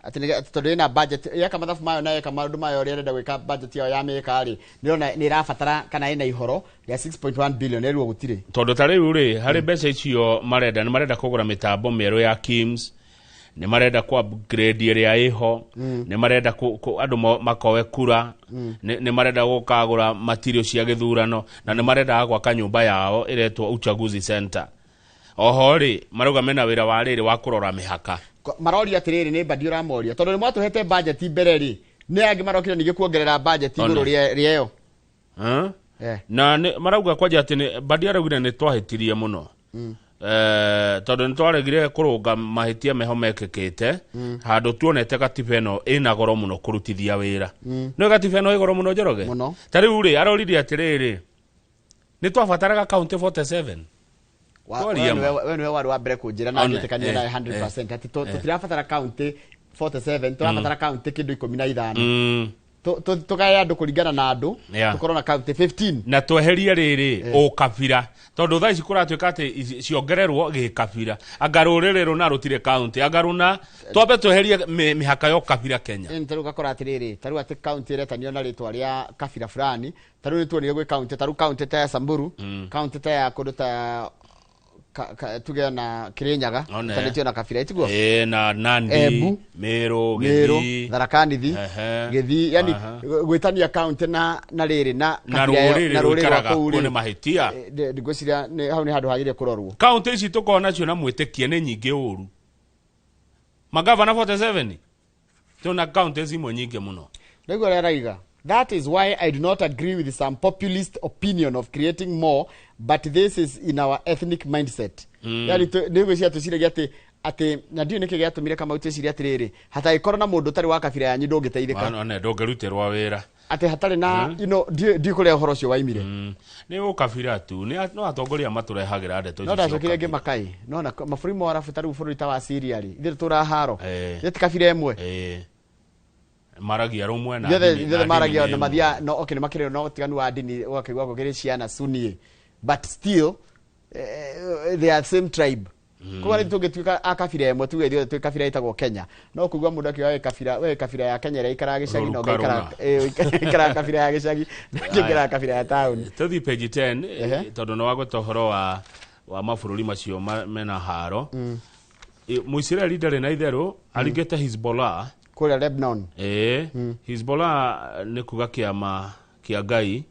Speaker 5: Atĩ tondũ ĩna budget yeka mathabu mayo na yeka maũndũ mayo ũrĩa ĩrenda gwĩka budget yao ya mĩka rĩ, nĩrona nĩ ĩrabatara kana ĩna ihoro rĩa 6.1 billion ĩrwo gũtirĩ.
Speaker 4: Tondũ ta rĩu rĩ, harĩ mbeca icio marenda, nĩ marenda kũgũra mĩtambo mĩerũ ya KIMS, nĩ marenda ku upgrade ĩrĩa ĩho, nĩ marenda andũ makoe kura, nĩ marenda gũkagũra material cia gĩthurano, na nĩ marenda gwaka nyũmba yao ĩretwo Uchaguzi Center. Oho rĩ, marauga mena wĩra wa rĩrĩ wa kũrora mĩhaka.
Speaker 5: Maroria atĩrĩrĩ, nĩ Mbadi ũramoria tondũ nĩ mwatũhete budget mbere rĩ, nĩ angĩ marokire ningĩ kuongerera budget igũrũ rĩeo.
Speaker 4: Na marauga kwanja atĩ Mbadi araugire nĩ twahĩtirie mũno. Tondũ nĩ twaregire kũrũnga mahĩtia meho mekĩkĩte handũ tuonete gatiba ĩno ĩna goro mũno kũrutithia wĩra. Nĩ gatiba ĩno ĩ goro mũno Njoroge? Ta rĩu rĩ, aroririe atĩrĩrĩ, nĩ twabataraga county 47.
Speaker 5: We nĩwe warĩ wa mbere kũnjĩra na ngĩtĩkania nawe 100% atĩ tũtirabatara county 47, tũrabatara county kĩndũ 15. Tũgae andũ kũringana na andũ, tũkorwo na county 15.
Speaker 4: Na tweherie rĩrĩ ũkabira, tondũ thaa ici kũratuĩka atĩ ciongererwo gĩkabira, anga rũrĩrĩ rũna rũtirĩ county, anga rũna twambe tweherie mĩhaka ya ũkabira Kenya.
Speaker 5: Ta rĩu ũgakora atĩrĩrĩ, ta rĩu atĩ county ĩretanio na rĩtwa rĩa kabira fulani, ta rĩu nĩtuonire gwĩ county, ta rĩu county ta ya Samburu, county ta ya kũndũ ta tuge na Kirinyaga, tanĩtio na kabira itiguo?
Speaker 4: Na Nandi,
Speaker 5: Embu,
Speaker 4: Meru, Gĩthii,
Speaker 5: Tharaka Nithi, Gĩthii, yani gwĩtania county na rĩrĩ na
Speaker 4: kabira na rũrĩrĩ rwa kũu rĩ, nĩ mahĩtia.
Speaker 5: Ngwĩciria hau nĩ handũ hagĩrĩire kũrorwo.
Speaker 4: County ici tũkoragwo nacio na mwĩtĩkie nĩ nyingĩ ũru. Magavana 47 tuna county imwe nyingĩ mũno.
Speaker 5: Ndaigua ũrĩa arauga. That is why I do not agree with some populist opinion of creating more, but this is in our ethnic mindset. Yani nĩ gwĩciria twĩciragia atĩ na ndiũĩ nĩkĩ gĩatũmire Kamau twĩcirie atĩrĩrĩ, hatangĩkorwo na mũndũ ũtarĩ wa kabira yanyu ndũngĩteithĩka.
Speaker 4: One ndũngĩrutĩrwo wĩra.
Speaker 5: Atĩ hatarĩ na you know, ndiũĩ kũrĩa ũhoro ũcio waimire.
Speaker 4: Nĩ ũkabira tu, nĩ no atongoria matũrehagĩra ndeto icio.
Speaker 5: No ndacokire ngĩmaka ĩ, no na mabũrũri ma Arabu ta rĩu bũrũri ta wa Syria rĩ, ithuĩ tũraharo. Ithuĩ ti kabira ĩmwe.
Speaker 4: Maragia rũmwe na
Speaker 5: ithuothe maragia na mathia no okay, nĩ makĩrĩ no ũtiganu wa ndini ũgakĩigua gũkĩrĩ ciana Sunni, but still they are same tribe. Koguo rĩu tũngĩtuĩka a kabira ĩmwe tuge ithuothe twĩ kabira ĩtagwo Kenya, no kũigua mũndũ akiuga we kabira ya Kenya ĩrĩa ĩikaraga gĩcagi na ũngĩ ĩikaraga kabira ya gĩcagi na ũngĩ ĩikaraga kabira ya taũni.
Speaker 4: Tũthiĩ page 10 tondũ nĩ wagweta ũhoro wa mabũrũri macio mena haro. Mũisiraeli ndarĩ na itherũ aringĩte Hezbollah
Speaker 5: kũrĩa Lebanon.
Speaker 4: Hezbollah nĩ kuga kĩama kĩa Ngai.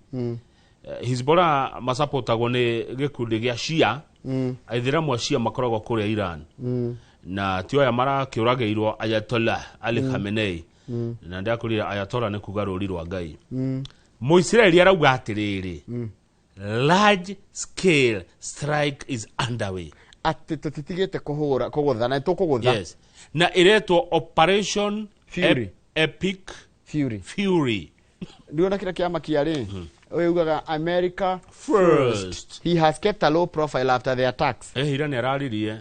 Speaker 4: Hezbollah masapotagwo nĩ gĩkundi gĩa Shia. Aithĩramu a Shia makoragwo kũrĩa Iran. Na ti aya marakĩũragĩirwo Ayatollah Ali Khamenei. Na ndakũrire Ayatollah nĩ kuga rũri rwa Ngai. Mũisiraeli arauga atĩrĩrĩ, large scale strike is underway.
Speaker 5: Atĩ tũtitigĩte kũhũra kũgũtha na tũkũgũtha.
Speaker 4: Yes. Na ĩretwo Operation
Speaker 5: Fury.
Speaker 4: Epic
Speaker 5: Fury.
Speaker 4: Fury.
Speaker 5: Ndiona kĩrĩa kĩamakia rĩ, ũyũ ugaga America
Speaker 4: First.
Speaker 5: He has kept a low profile after the attacks.
Speaker 4: Ira nĩ araririe.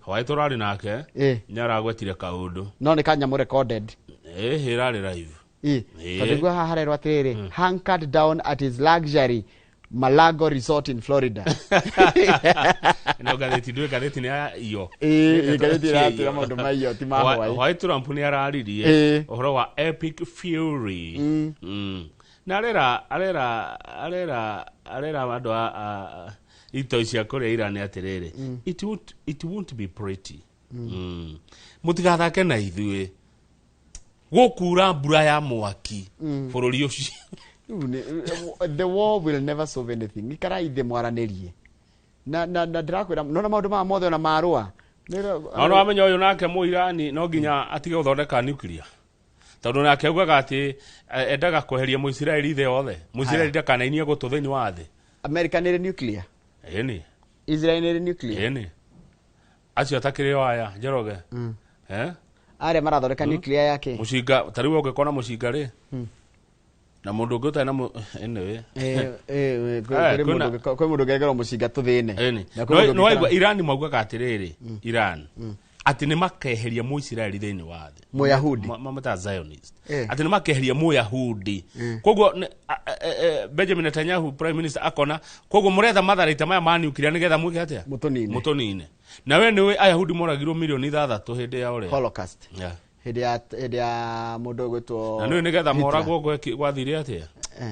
Speaker 4: Hwaĩ tũrarĩ nake. Nĩ aragwetire kaũndũ.
Speaker 5: No nĩ kanyamũ recorded.
Speaker 4: Ĩrarĩ live.
Speaker 5: Tondũ nĩguo haha harerwo atĩrĩrĩ, hunkered down at his luxury Malago resort in Florida.
Speaker 4: No ngathĩti, ndũĩ ngathĩti nĩ ya iyo.
Speaker 5: Ngathĩti ĩratwĩra maũndũ ma iyo, ti ma hwaĩ.
Speaker 4: Hwaĩ Trump nĩ araririe ũhoro wa epic fury. Na arera arera arera arera andũ a itoi cia kũrĩa Iran atĩrĩrĩ, it won't be pretty. Mũtigathake na ithuĩ, gũkura mbura ya mwaki bũrũri ũcio.
Speaker 5: Rĩu the war will never solve anything. Ikarai thĩ mwaranĩrie. Na ndĩrakwĩra nona maũndũ maya mothe ona marũa.
Speaker 4: No wamenya ũyũ nake Mũirani no nginya atige gũthondeka nuclear, tondũ nake augaga atĩ endaga kweheria Mũisiraeli thĩ yothe, Mũisiraeli ndakanainie gũtũ thĩinĩ wa thĩ.
Speaker 5: America nĩ ĩrĩ nuclear.
Speaker 4: Ĩni.
Speaker 5: Israel nĩ ĩrĩ nuclear.
Speaker 4: Ĩni, acio atakĩrĩ o aya Njoroge. Eh?
Speaker 5: Arĩa marathondeka nuclear yake.
Speaker 4: Mũcinga ta rĩu ũngĩkona mũcinga rĩ, na mũndũ ũngĩ ũtarĩ na anyway.
Speaker 5: Kwĩ mũndũ ũngĩregerwo mũcinga tũthĩne.
Speaker 4: Ĩni.
Speaker 5: Na kwĩ mũndũ
Speaker 4: No waigua
Speaker 5: ũngĩkora-
Speaker 4: Iran maugaga atĩrĩrĩ, Iran atĩ nĩ makeheria Mũisiraeli thĩinĩ wa thĩ.
Speaker 5: Mũyahudi.
Speaker 4: Mametaga Zionist. Atĩ nĩ makeheria Mũyahudi. Koguo Benjamin Netanyahu, prime minister, akona koguo mũretha matharaita maya ma nuclear nĩgetha mwĩke atĩa?
Speaker 5: Mũtũnine.
Speaker 4: Mũtũnine. Na we nĩũĩ Ayahudi moragirwo milioni 6 hĩndĩ ya ũrĩa
Speaker 5: Holocaust.
Speaker 4: Yeah.
Speaker 5: Hĩndĩ ya mũndũ ũgwĩtwo
Speaker 4: Na nĩũĩ nĩgetha
Speaker 5: Hitler.
Speaker 4: moragwo gwathire atĩa?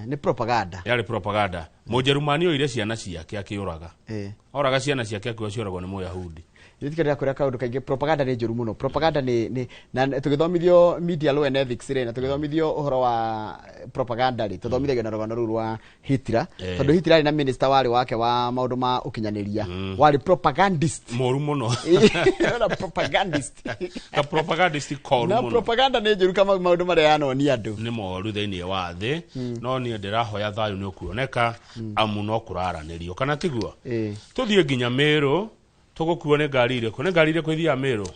Speaker 5: Nĩ propaganda.
Speaker 4: Yarĩ propaganda. Mũnjerumani oire ciana ciake akĩũraga. Oraga ciana ciake akiuga cioragwo nĩ Mũyahudi.
Speaker 5: Nĩtikĩrĩa kwĩra kaũndũ kaingĩ, propaganda nĩ njũru mũno. Propaganda nĩ na tũgĩthomithio media law and ethics rĩ, na tũgĩthomithio ũhoro wa propaganda rĩ, tũthomithagio na rũgano rũu rwa Hitler. Tondũ Hitler arĩ na minister warĩ wake wa maũndũ ma ũkinyanĩria, warĩ propagandist.
Speaker 4: Moru mũno.
Speaker 5: Na propagandist.
Speaker 4: Ka propagandist koru
Speaker 5: Na
Speaker 4: mũno.
Speaker 5: propaganda nĩ njũru kama maũndũ marĩa yanonia andũ.
Speaker 4: Nĩ moru thĩinĩ wa thĩ, no niĩ ndĩrahoya thayũ nĩ ũkuoneka, amu no kũraranĩrio, kana tiguo? Tũthiĩ nginya Mĩrũ. Tũgũkuo nĩ ngari irĩkũ? Nĩ ngari irĩkũ ithiaga Mĩrũ?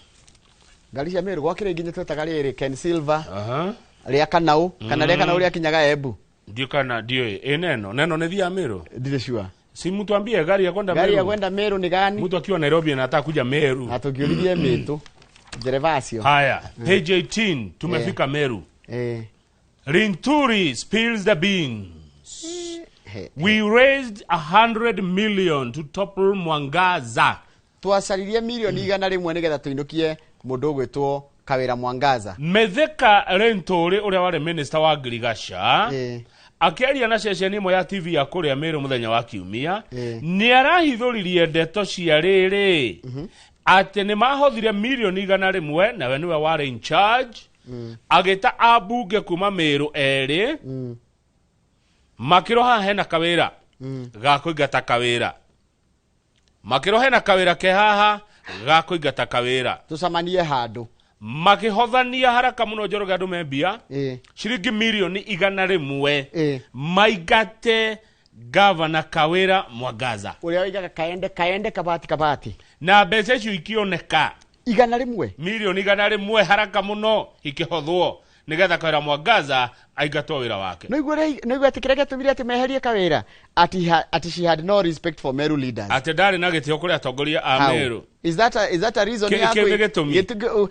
Speaker 5: Ngari cia Mĩrũ gwakĩrĩ nginya twetaga rĩrĩ Ken Silver.
Speaker 4: Aha.
Speaker 5: Rĩa Kanau, kana rĩa Kanau rĩakinyaga Embu.
Speaker 4: Ndiũ kana ndiũĩ. Ĩ neno nĩ thiaga Mĩrũ?
Speaker 5: Ndirĩ sure.
Speaker 4: Si mtuambie gari ya kwenda
Speaker 5: Gari ya
Speaker 4: Meru.
Speaker 5: kwenda Meru ni gani?
Speaker 4: Mtu akiwa Nairobi anataka kuja Meru.
Speaker 5: Na tukiulithie Mĩtũ ndereba acio.
Speaker 4: Haya, page 18, tumefika Meru. Linturi spills the beans. We raised 100 million to topple Mwangaza.
Speaker 5: Twacaririe mirioni 100 nĩgetha tũinũkie mũndũ ũgwĩtwo Kawĩra Mwangaza.
Speaker 4: Mithika Linturi, ũrĩa warĩ minister wa ngirigaca, akĩaria na ceceni ĩmwe ya TV ya kũrĩa Meru mũthenya wa Kiumia, nĩ arahithũririe ndeto cia rĩrĩ atĩ nĩ mahothire mirioni 100, nawe nĩwe warĩ in charge, agĩta ambunge kuma Meru erĩ, makĩrwo haha hena kawĩra ga kũingata kawĩra, makĩrwo hena kawĩra ke haha ga kũingata kawĩra.
Speaker 5: Tũcemanie handũ.
Speaker 4: Makĩhothania haraka mũno, Njoroge, andũ membia ciringi mirioni 100 maingate gavana Kawĩra Mwangaza.
Speaker 5: Ũrĩa oigaga kaende kaende, kabati kabati.
Speaker 4: Na mbeca icio ikioneka.
Speaker 5: 100?
Speaker 4: Mirioni 100 haraka mũno ikĩhothwo nĩgetha Kawĩra Mwangaza aingatwo wĩra wake.
Speaker 5: No igua atĩ kĩrĩa gĩatũmire atĩ meherie Kawĩra ati she had no respect for Meru leaders.
Speaker 4: Atĩ ndarĩ na gĩtĩo kũrĩ atongoria a
Speaker 5: How?
Speaker 4: Meru.
Speaker 5: Is that a reason ya
Speaker 4: Kĩu nĩ gĩtũmi?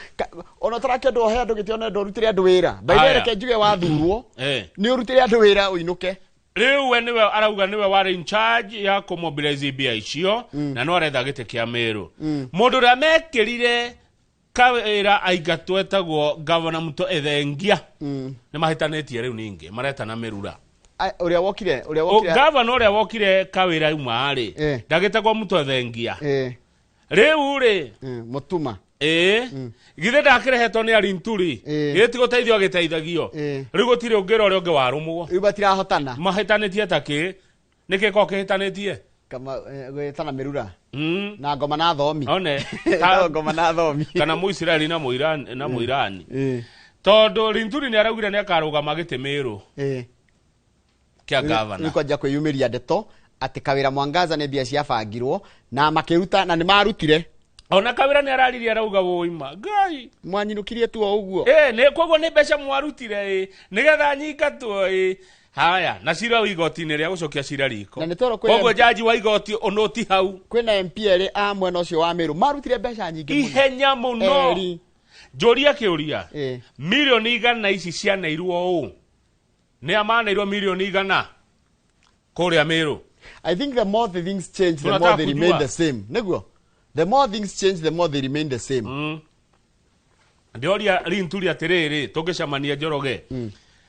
Speaker 5: Ona ũtarakĩendwo he andũ gĩtĩo na ndũrutĩre andũ wĩra. By the way,
Speaker 4: Aya.
Speaker 5: reke njuge, wathurwo nĩ ũrutĩre andũ wĩra ũinũke.
Speaker 4: Rĩu we nĩwe arauga nĩwe warĩ in charge ya kũmobilize mbia icio, na no aretha gĩtĩ kĩa Meru. Mũndũ ũrĩa mekĩrire Kawĩra aingatwo etagwo Gavana Muto Ethengia. Nĩ mahĩtanĩtie rĩu, ningĩ maretana mĩrura.
Speaker 5: Ũrĩa wokire, ũrĩa wokire.
Speaker 4: Gavana ũrĩa wokire Kawĩra uma rĩ, ndagĩtagwo Muto Ethengia rĩu rĩ.
Speaker 5: Mũtuma.
Speaker 4: Ĩĩ, githĩ ndakĩrehetwo nĩ Arinturi? Githĩ ti gũteithio agĩteithagio? Rĩu gũtirĩ ũngĩra ũrĩa ũngĩ warũmwo.
Speaker 5: Rĩu matirahotana.
Speaker 4: Mahĩtanĩtie ta kĩ? Nĩkĩ ko kĩhĩtanĩtie?
Speaker 5: Kama gwĩtana mĩrura na ngoma na thomi.
Speaker 4: One.
Speaker 5: Ngoma na thomi.
Speaker 4: Kana Mũisiraeli na Mũirani, na Mũirani, tondũ Linturi nĩ araugire nĩ akarũgama gĩtĩ Mĩrũ kĩa gavana.
Speaker 5: Rĩu kwanjia kwĩyumĩria ndeto atĩ Kawĩra Mwangaza nĩ mbia ciabangirwo na makĩruta na nĩ marutire.
Speaker 4: Ona Kawĩra nĩ araririe arauga woima Ngai.
Speaker 5: Mwanyinũkirie tu o ũguo.
Speaker 4: Nĩ koguo nĩ mbeca mwarutire nĩgetha nyingatwo haya na cira wa igoti-inĩ rĩa gũcokia cira riko.
Speaker 5: Na nĩ twerwo kwĩna
Speaker 4: Koguo jaji wa igoti ũnũti hau.
Speaker 5: Kwĩna MP erĩ a mwena ũcio wa Meru marutire mbeca nyingĩ mũno.
Speaker 4: Ihenya mũno.
Speaker 5: Erĩ.
Speaker 4: Njũria kĩũria. Milioni 100 ici cianeirwo ũũ. Nĩ amaneirwo milioni 100 kũrĩa Meru.
Speaker 5: I think the more the things change, the
Speaker 4: Tunataka
Speaker 5: more they remain
Speaker 4: kujua.
Speaker 5: the same. Nĩguo? The more things change, the more they remain the same.
Speaker 4: Ndĩoria Linturi atĩrĩrĩ, tũngĩcemania Njoroge.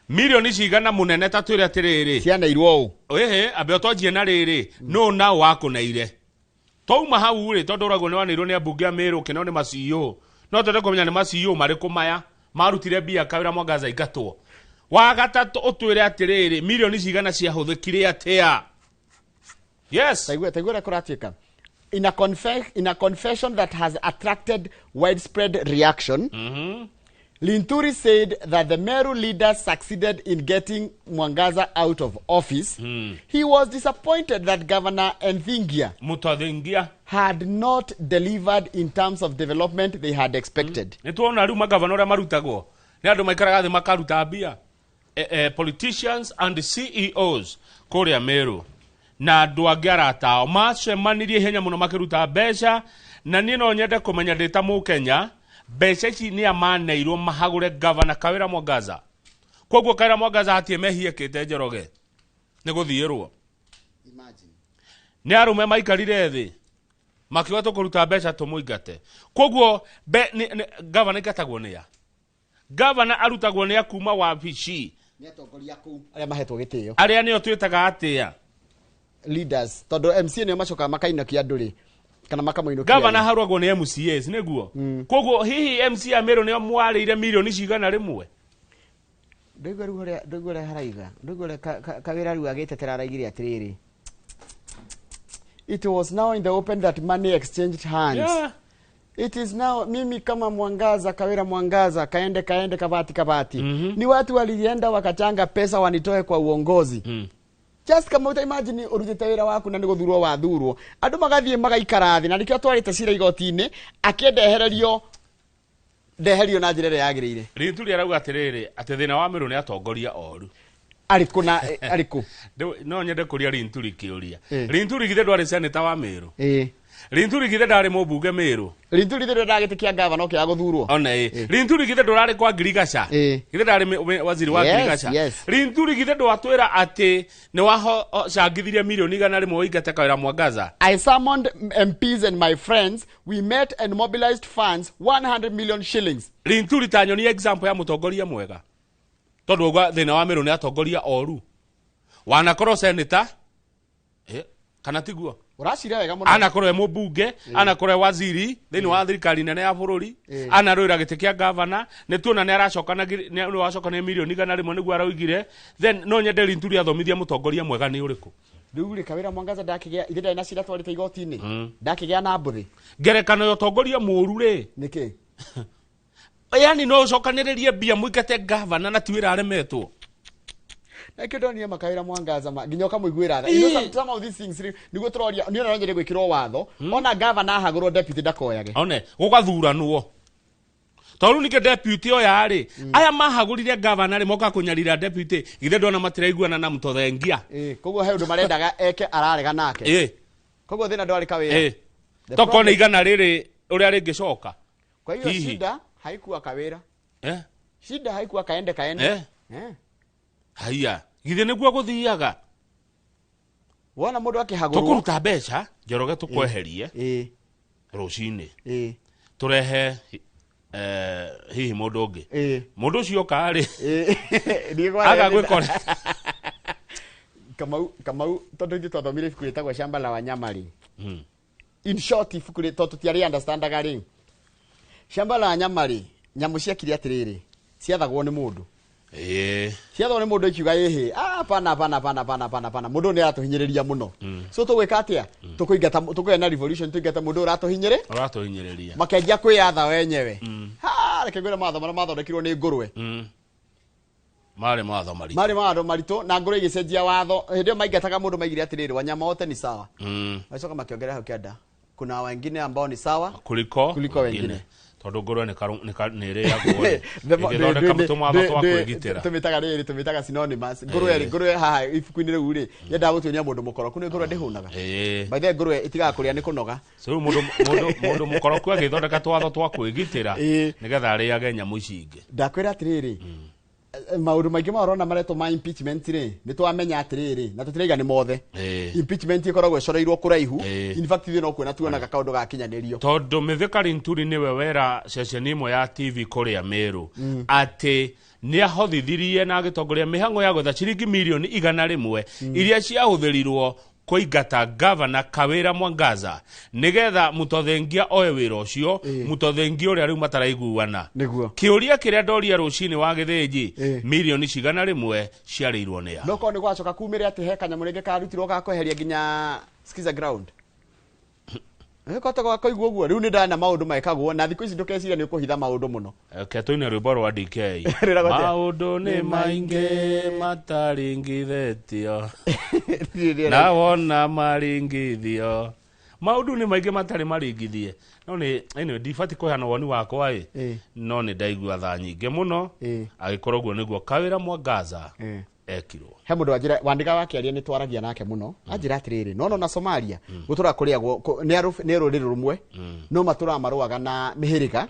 Speaker 4: Milioni cigana mũnene ta twĩre atĩrĩrĩ.
Speaker 5: Cianeirwo ũũ.
Speaker 4: Ĩhĩ, ambe ũtwanjie na rĩrĩ, nũ nao wakũneire. Twauma hau rĩ, tondũ ũragwo nĩ waneirwo nĩ ambunge a Meru, kĩno nĩ ma-CEO. No twende kũmenya nĩ ma-CEO marĩkũ maya marutire mbia Kawĩra Mwangaza aingatwo. Wa gatatũ ũtwĩre atĩrĩrĩ, milioni cigana ciahũthĩkire atĩa? Yes.
Speaker 5: Taigua ũrĩa kũratuĩka. In a confession that has attracted widespread reaction, Linturi said that the Meru leaders succeeded in getting Mwangaza out of office. He was disappointed that Governor Nthingia
Speaker 4: Mutothingia
Speaker 5: had not delivered in terms of development they had expected.
Speaker 4: Nĩ tuona rĩu magavana ũrĩa marutagwo nĩ andũ maikaraga thĩ makaruta mbia. Politicians and CEOs kũrĩa Meru na andũ angĩ arata ao macemanirie ihenya mũno makĩruta mbeca, na niĩ no nyende kũmenya ndĩ ta Mũkenya mbeca ici nĩ amaneirwo mahagũre Governor Kawĩra Mwangaza. Koguo Kawĩra Mwangaza hatirĩ mehia ekĩte Njoroge nĩ gũthiĩrwo. Nĩ arũme maikarire thĩ makiuga tũkũruta mbeca tũmũingate. Koguo governor aingatagwo nĩ a? Governor arutagwo nĩ a kuma wabici?
Speaker 5: Nĩ atongoria kũu arĩa mahetwo gĩtĩo.
Speaker 4: Arĩa nĩo twĩtaga atĩa?
Speaker 5: Leaders, tondũ MCA nĩo macokaga makainũkia andũ rĩ, kana makamũinũkia.
Speaker 4: Governor harwagwo nĩ MCAs nĩguo. Koguo hihi MCA Meru nĩo mwarĩire milioni cigana rĩmwe?
Speaker 5: Ndũigua rĩu ũrĩa, ndũigua ũrĩa haraiga. Ndũigua ũrĩa Kawĩra rĩu agĩtetera araigire atĩrĩrĩ. It was now in the open that money exchanged hands.
Speaker 4: Yeah.
Speaker 5: It is now mimi kama Mwangaza, Kawira Mwangaza, kaende kaende kabati kabati. Ni watu walienda wakachanga pesa wanitoe kwa uongozi. Just kama uta imagine urutite wira waku na nĩ gũthurwo wathurwo. Andũ magathiĩ magaikara thĩ na nĩkĩo twarĩte cira igoti-inĩ akĩendehererio ndeherio na njĩra ĩrĩa yagĩrĩire.
Speaker 4: Linturi arauga atĩrĩrĩ, atĩ thĩna wa Meru nĩ atongoria oru.
Speaker 5: Arĩkũ na arĩkũ?
Speaker 4: No nyende kũria Linturi kĩũria. Linturi githĩ ndwarĩ senator wa Meru? Linturi githĩ ndarĩ mũmbunge Meru?
Speaker 5: Linturi githĩ ndwendaga gĩtĩ kĩa gavana kĩa gũthurwo?
Speaker 4: Ona ĩ. Linturi githĩ ndũrarĩ kwa Ngirigaca? Githĩ ndarĩ waziri wa Ngirigaca? Linturi githĩ ndwatwĩra atĩ nĩ wacangithirie milioni 100 ũingate Kawĩra Mwangaza?
Speaker 5: I summoned MPs and my friends. We met and mobilized funds 100 million shillings.
Speaker 4: Linturi ta nyonie example ya mũtongoria mwega. Tondũ uga thĩna wa Meru nĩ atongoria oru. Wanakorwo senator, kana tiguo?
Speaker 5: Ũraciria wega mũno.
Speaker 4: Anakorwo e mũmbunge, anakorwo e waziri thĩinĩ wa thirikari nene ya bũrũri, anarũĩra gĩtĩ kĩa gavana, nĩ tuona nĩ aracokania milioni 100 nĩguo araugire. Then no nyende Linturi athomithie mũtongoria mwega nĩ ũrĩkũ.
Speaker 5: Rĩu rĩ, Kawĩra Mwangaza ndakĩgĩa, ithe ndarĩ na cira twarĩte igoti-inĩ. Ndakĩgĩa na mbũthĩ.
Speaker 4: Ngerekano ya ũtongoria mũũru rĩ.
Speaker 5: Nĩkĩ?
Speaker 4: Yani no ũcokanĩrĩrie mbia mũingate gavana na ti wĩra aremetwo.
Speaker 5: Na kĩo ndonire Makawĩra Mwangaza nginya ũkamũiguĩra tha. You know, some of these things rĩ, nĩguo tũroria, niĩ ona no nyende gwĩkĩrwo watho, ona gavana ahagũrwo deputy ndakoyage.
Speaker 4: One, gũgathuranwo. Tondũ ningĩ deputy oya rĩ, aya mahagũrire gavana rĩ, moka kũnyarira deputy, githĩ ndona matiraiguana na Mũtothengia.
Speaker 5: Koguo he ũndũ marendaga eke ararega nake. Koguo thĩna ndwarĩ Kawĩra.
Speaker 4: Tokorwo nĩ 100 rĩrĩ ũrĩa rĩngĩcoka.
Speaker 5: Kwa hiyo shida haikuwa Kawĩra. Shida haikuwa kaende kaende.
Speaker 4: Haiya, githĩ nĩguo gũthiaga?
Speaker 5: Wona mũndũ akĩhagũrwo.
Speaker 4: Tũkũruta mbeca, Njoroge tũkweherie. Rũcinĩ. Tũrehe hihi mũndũ ũngĩ. Mũndũ ũcio oka rĩ. Aga gwĩkora.
Speaker 5: Kamau tondũ ithuĩ twathomire ibuku rĩtagwo Shamba la Wanyama rĩ. In short ibuku rĩ, tondũ tũtiarĩ understandaga rĩ. Shamba la Wanyama rĩ, nyamũ ciakire atĩrĩrĩ, ciathagwo nĩ mũndũ. Ciathagwo nĩ mũndũ ikiuga ĩhĩ, hapana hapana hapana hapana hapana hapana, mũndũ nĩ aratũhinyĩrĩria mũno. So tũgwĩka atĩa? Tũkũingata, tũkũgĩa na revolution tũingate mũndũ ũratũhinyĩrĩria. Makĩanjia kwĩyatha wenyewe. Ha, reke ngwĩre mawatho marĩa mathondekirwo nĩ ngũrwe.
Speaker 4: Marĩ mawatho maritũ.
Speaker 5: Marĩ mawatho maritũ na ngũrwe igĩcenjia watho. Hĩndĩ ĩyo maingataga mũndũ maigire atĩrĩrĩ, wanyama wote ni sawa. Magĩcoka makĩongerera hau kĩanda. Kuna wengine ambao ni sawa
Speaker 4: kuliko
Speaker 5: kuliko wengine.
Speaker 4: Tondũ ngũrwe nĩ nĩ ĩrĩagwo rĩ, ĩgĩthondeka tũmwatho twa kwĩgitĩra.
Speaker 5: Tũmĩtaga rĩrĩ, tũmĩtaga synonymous. Ngũrwe rĩ, ngũrwe haha ibuku-inĩ rĩu rĩ, yendaga gũtuonia mũndũ mũkoroku nĩ ngũrwe ndĩhũnaga. By the way, ngũrwe ĩtigaga kũrĩa nĩ kũnoga.
Speaker 4: So rĩu mũndũ mũkoroku agĩthondeka twatho twa kwĩgitĩra nĩgetha arĩage nyamũ ici ingĩ.
Speaker 5: Ndakwĩra atĩrĩrĩ, maũndũ maingĩ ma ũrona maretwo ma impeachment rĩ, nĩ twamenya atĩrĩrĩ, na tũtiraiga nĩ mothe. Impeachment ĩkoragwo ĩcoreirwo kũraihu. In fact, ithuĩ no kuona tuonaga kaũndũ gakinyanĩrio.
Speaker 4: Tondũ Mithika Linturi nĩwe wera ceceni ĩmwe ya TV kũrĩa Meru atĩ nĩ ahothithirie na agĩtongoria mĩhang'o ya gwetha ciringi mirioni 100 iria ciahũthĩrirwo kũingata gavana Kawĩra Mwangaza nĩgetha Mũtothengia oe wĩra ũcio, Mũtothengia ũrĩa rĩu mataraiguana.
Speaker 5: Nĩguo.
Speaker 4: Kĩũria kĩrĩa ndoria rũcinĩ wa gĩthĩnji, mirioni 100 ciarĩirwo nĩ a?
Speaker 5: No korwo nĩ gwacoka kumĩre atĩ he kanyamũ rĩngĩ karutirwo ga kweheria nginya skiza ground. Kota gwa koigua ũguo rĩu nĩ ndana maũndũ mekagwo na thikũ ici ndũkeciria nĩ ũkũhitha maũndũ mũno.
Speaker 4: Ke tũine rwĩmbo rwa DK.
Speaker 5: Rĩragwo atĩa?
Speaker 4: Maũndũ nĩ maingĩ mataringithĩtio na wona maringithio, maũndũ nĩ maingĩ matarĩ maringithie, no nĩ anyway, ndibatiĩ kũheana woni wakwa ĩ, no nĩ ndaigua tha nyingĩ mũno agĩkorwo ũguo nĩguo Kawĩra Mwangaza ekirwo.
Speaker 5: He mũndũ wanjĩra wandĩka wakĩaria nĩ twaragia nake mũno, anjĩra atĩrĩrĩ, no na Somalia gũtũra kũrĩagwo nĩ rũrĩrĩ rũmwe, no matũraga marũaga na mĩhĩrĩga.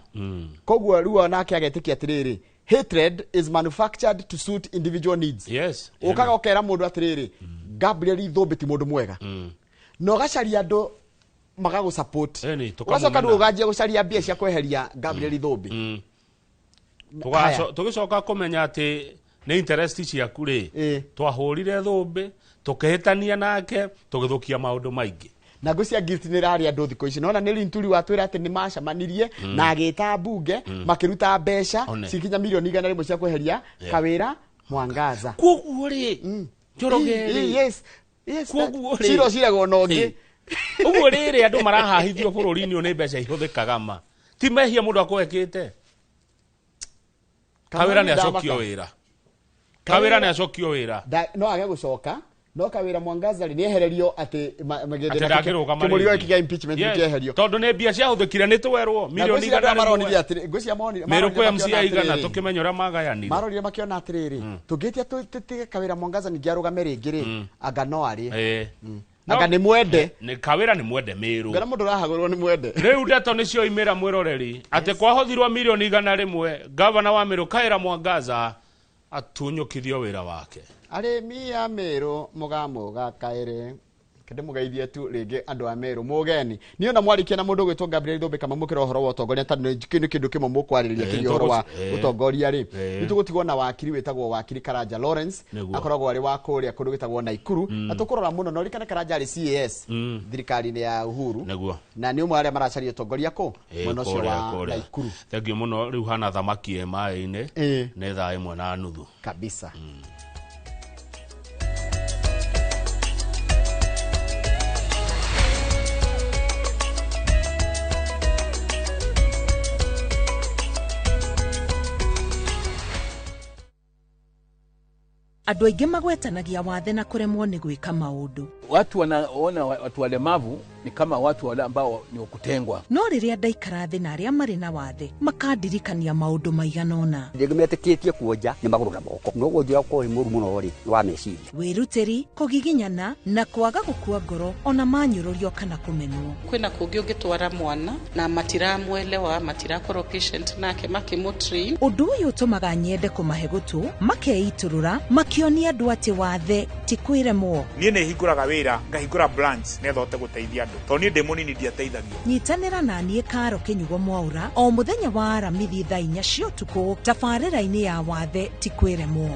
Speaker 5: Koguo rĩu onake agetĩkia atĩrĩrĩ, hatred is manufactured to suit individual needs. Ũkaga ũkera mũndũ atĩrĩrĩ, Gabriel Ithũmbĩ ti mũndũ mwega, na ũgacaria andũ magagũ support, ũgacoka rĩu ũganjia gũcaria mbia cia kweheria Gabriel Ithũmbĩ.
Speaker 4: Tũgĩcoka kũmenya atĩ nĩ interest ciaku rĩ, twahũrire thũmbĩ tũkĩhĩtania nake, tũgĩthũkia maũndũ maingĩ.
Speaker 5: Na ngwĩciria guilt nĩ ĩrarĩa andũ thikũ ici. Nona nĩ Linturi watwĩra atĩ nĩ macemanirie na agĩta mbunge, makĩruta mbeca
Speaker 4: One.
Speaker 5: cikinya mirioni 100 cia kweheria Kawĩra Mwangaza.
Speaker 4: Koguo rĩ, Njoroge rĩ,
Speaker 5: Yes,
Speaker 4: koguo rĩ,
Speaker 5: cira ũciragwo na ũngĩ.
Speaker 4: Ũguo rĩrĩ andũ marahahithio bũrũri-inĩ ũyũ nĩ mbeca ihũthĩkaga, ma ti mehia mũndũ akwekĩte. Kawĩra nĩ acokio wĩra, Kawĩra nĩ acokio wĩra.
Speaker 5: No age gũcoka, no Kawĩra Mwangaza rĩ, nĩ ehererio atĩ
Speaker 4: Atĩ ndangĩrũgama
Speaker 5: kĩmũrio
Speaker 4: rĩngĩ.
Speaker 5: gĩkĩ kĩa impeachment nĩkĩeherio.
Speaker 4: Tondũ nĩ mbia ciahũthĩkire, nĩ twerwo
Speaker 5: Na
Speaker 4: mirioni
Speaker 5: ngwĩciria
Speaker 4: igana
Speaker 5: andũ maronire
Speaker 4: rĩmwe
Speaker 5: atĩrĩ, ngwĩciria monire
Speaker 4: Mĩrũ kwĩ
Speaker 5: marorire
Speaker 4: MCA
Speaker 5: makĩona
Speaker 4: igana
Speaker 5: atĩrĩrĩ.
Speaker 4: tũkĩmenya ũrĩa magayanire.
Speaker 5: Marorire makĩona atĩrĩrĩ, tũngĩtia tũtige Kawĩra Mwangaza ningĩ arũgame rĩngĩ rĩ, anga no arĩe. Anga nĩ mwende.
Speaker 4: Nĩ Kawĩra nĩ mwende Mĩrũ.
Speaker 5: Ngara mũndũ ũrahagũrwo nĩ mwende.
Speaker 4: Rĩu ndeto nĩcio imĩra mwĩroreri atĩ kwahothirwo mirioni 100, gavana wa Mĩrũ Kawĩra Mwangaza atunyũkithio wĩra wake.
Speaker 5: Arĩmi a Mĩrũ mũgamũgakaĩre, ndĩmũgeithie tu rĩngĩ andũ a Meru mũgeni niĩ ona mwarĩkia na mũndũ ũgwĩtwo Gabriel Thũmbĩ kamamũkĩra ũhoro wa ũtongoria, tondũ kĩu nĩ kĩndũ kĩmwe mũkwarĩrĩria kĩgiĩ ũhoro wa ũtongoria rĩ. Nĩ tũgũtigwo na wakiri wĩtagwo wakiri Karanja Lawrence. Akoragwo arĩ wa kũrĩa kũndũ gwĩtagwo Naikuru, na tũkũrora mũno na ũririkane Karanja arĩ CAS thirikari-inĩ ya Uhuru, na nĩ ũmwe arĩa maracaria ũtongoria kũ mwena ũcio wa
Speaker 4: Kũrĩa.
Speaker 5: Naikuru.
Speaker 4: Thengiũ mũno. Rĩu hana thamaki ĩ maĩ-inĩ. Nĩ thaa 1:30.
Speaker 5: Kabisa.
Speaker 15: Andũ aingĩ magwetanagia wathe na kũremwo nĩ gwĩka maũndũ.
Speaker 16: Watu wanaona watu walemavu ni kama watu wale ambao ni wa kutengwa.
Speaker 15: No rĩrĩa ndaikara thĩ na arĩa marĩ na wathe, makandirikania maũndũ maigana ũna.
Speaker 17: Rĩngĩ metĩkĩtie kuonja nĩ magũrũ na moko, no wonjia ũkorwo wĩ mũru mũno rĩ, nĩ wa meciria.
Speaker 15: Wĩrutĩri, kũgiginyana na kwaga gũkua ngoro ona manyũrũrio kana kũmenwo.
Speaker 18: Kwĩna kũngĩ ũngĩtwara mwana na matiramwelewa, matirakorwo patient nake makĩmũtrain.
Speaker 15: Ũndũ ũyũ ũtũmaga nyende kũmahe gũtũ makeitũrũra, makĩonia andũ atĩ wathe ti kwĩremwo.
Speaker 19: Niĩ nĩ hingũraga wĩra, ngahingũra branch nĩgetha hote gũteithia andũ, tondũ niĩ ndĩ mũnini ndiateithagio.
Speaker 15: Nyitanĩra na niĩ Karo Kĩnyugo Mwaũra o mũthenya wa Aramithi thaa 4 cia ũtukũ tabarĩra-inĩ ya wathe ti kwĩremwo.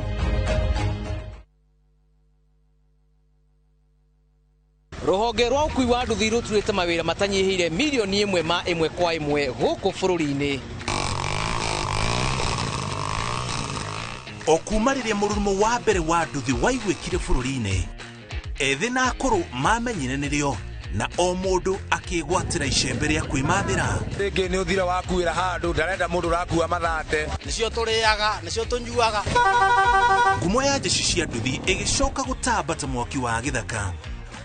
Speaker 20: Rũhonge rwa ũkui wa nduthi rũturĩte mawĩra matanyihĩire mirioni 1 ma ĩmwe kwa ĩmwe gũkũ bũrũri-inĩ.
Speaker 3: O kuma rĩrĩa mũrurumo wa mbere wa nduthi waiguĩkire bũrũri-inĩ, ethĩ na akũrũ mamenyire nĩrĩo, na o mũndũ akĩgwatĩra icembe rĩa kwĩmathĩra.
Speaker 21: Rĩngĩ nĩ ũthira wakuĩra handũ, ndarenda mũndũ ũrakua mathate.
Speaker 22: Nĩcio tũrĩaga, nĩcio tũnyuaga.
Speaker 3: Ngumo ya njeci cia nduthi ĩgĩcoka gũtamba ta mwaki wa gĩthaka.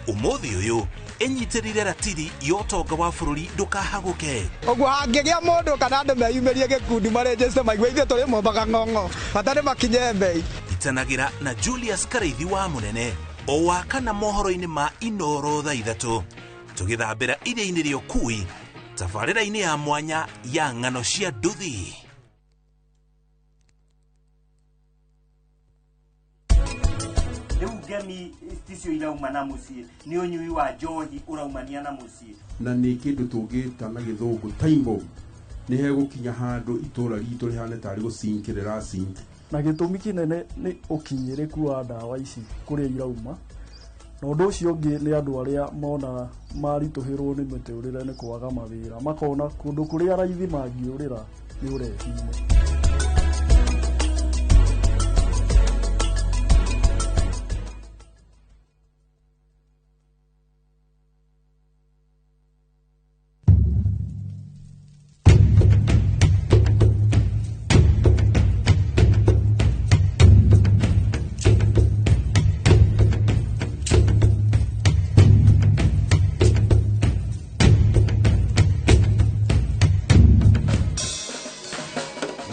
Speaker 3: Ũmũthĩ ũyũ ĩnyitĩrĩire ratiri ya ũtonga wa bũrũri ndũkahagũke.
Speaker 1: Ũguo hangĩgĩa mũndũ kana andũ meyumĩrie gĩkundi marĩnjĩte maigue ithuĩ tũrĩ mombaga ng'ong'o bata nĩ makinye mbei.
Speaker 3: Itanagĩra na Julius Karĩithi wa Mũnene o wa kana mohoro-inĩ ma Inoro thaa 3 tũgĩthambĩra iria-inĩ rĩa ũkui tabarĩra-inĩ ya mwanya ya ng'ano cia nduthi.
Speaker 2: Rĩu ngemi ticio irauma na mũciĩ, nĩ ũnyui wa njohi ũraumania na mũciĩ.
Speaker 23: Na nĩ kĩndũ tũngĩta na gĩthũngũ time bomb, nĩ hegũkinya handũ itũra ritũ rĩhane tarĩ gũsink rĩrasink.
Speaker 24: Na gĩtũmi kĩnene nĩ ũkinyĩrĩku wa ndawa ici kũrĩa irauma, na ũndũ ũcio ũngĩ nĩ andũ arĩa mona maritũhĩrwo nĩ mĩtũrĩre nĩ kwaga mawĩra, makona kũndũ kũrĩa raithi mangĩũrĩra nĩ ũrebi-inĩ.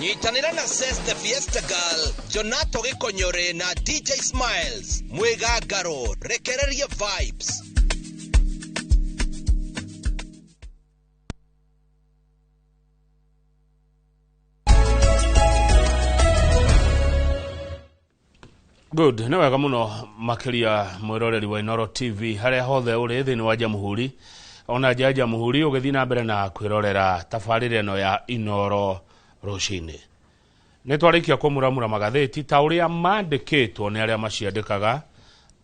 Speaker 21: Nyitanĩra na Ses the Fiesta Girl, Jonato Gĩkonyore na DJ Smiles, mwĩgangaro, rekereria vibes.
Speaker 4: Good, nĩ wega mũno makĩria mwĩroreri wa Inoro TV harĩa hothe ũrĩ thĩinĩ wa Jamhuri, ona nja ya Jamhuri ũgĩthiĩ na mbere na kwĩrorera tabarĩra ĩno ya Inoro rũcinĩ. Nĩ twarĩkia kũmuramura magathĩti ta ũrĩa mandĩkĩtwo nĩ arĩa maciandĩkaga.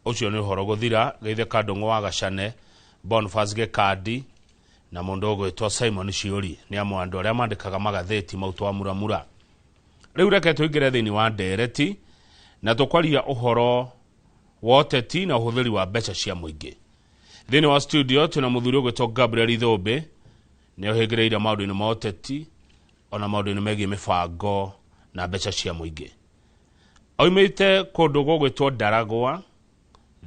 Speaker 4: Ũcio nĩ ũhoro gũthira Geithĩka Ndũng'ũ wa Gacane, Boniface Gĩkandi na mũndũ ũgwĩtwo Simon Ciũri nĩ amwe andũ arĩa mandĩkaga magathĩti mau twamuramura. Rĩu reke tũingĩre thĩinĩ wa ndereti na tũkwaria ũhoro wa ũteti na ũhũthĩri wa mbeca cia mũingĩ. Thĩinĩ wa studio twĩna mũthuri ũgwĩtwo Gabriel Ithũmbĩ, nĩ ũhĩngĩrĩire maũndũ-inĩ ma ũteti ona maũndũ-inĩ megiĩ mĩbango na mbeca cia mũingĩ. Oimĩte kũndũ gũgwĩtwo Ndaragwa